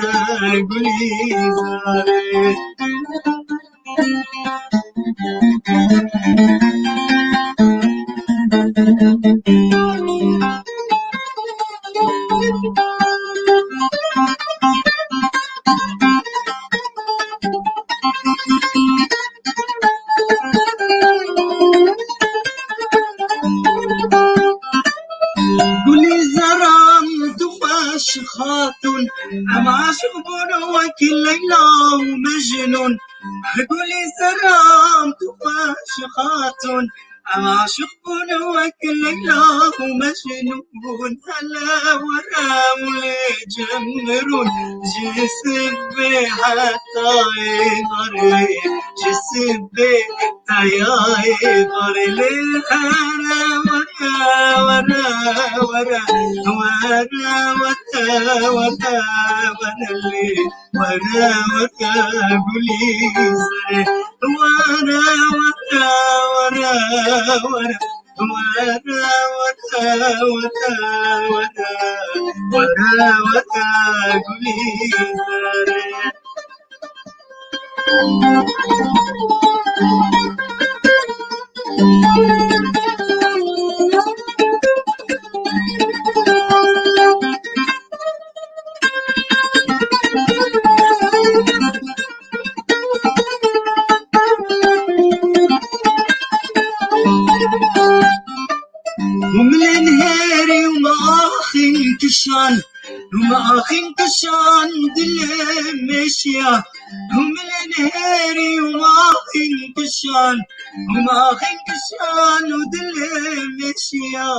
were Gulîzarê. Gulîzeran tu xweş xatûn, em aşiq bûn wek Leyla û Mecnûn. Gulîzeran tu xweş xatûn, em aşiq bûn wek Leyla û Mecnûn. Hele were û lê cem rûn, ji sibê heta êvarê, ji sibê heta êvarê. Lê here were, were, were, were, were, were, were lê. Were, were, Gulîzarê. Were, were, were, were. Were, were, were, were. Were, were, Gulîzarê. Humlên herî û maxîn kişan, û maxîn kişan dilê meşiya. Humlên herî û maxîn kişan, û maxîn kişan û dilê meşiya.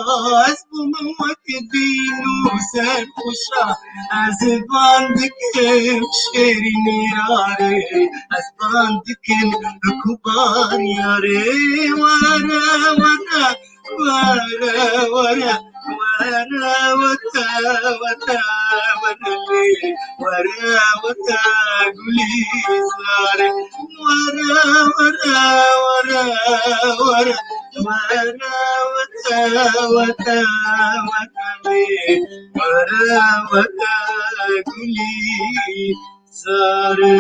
Ez bûm wek dîn û serxweşa, ez van dikim şêrîn yarê, ez van dikim kubar yarê. Were, were, were, were, were, were, were, were, were, were, Gulîzarê. Were, were, were, were, Were weke, weke, weke lê, were weke gulî zarê.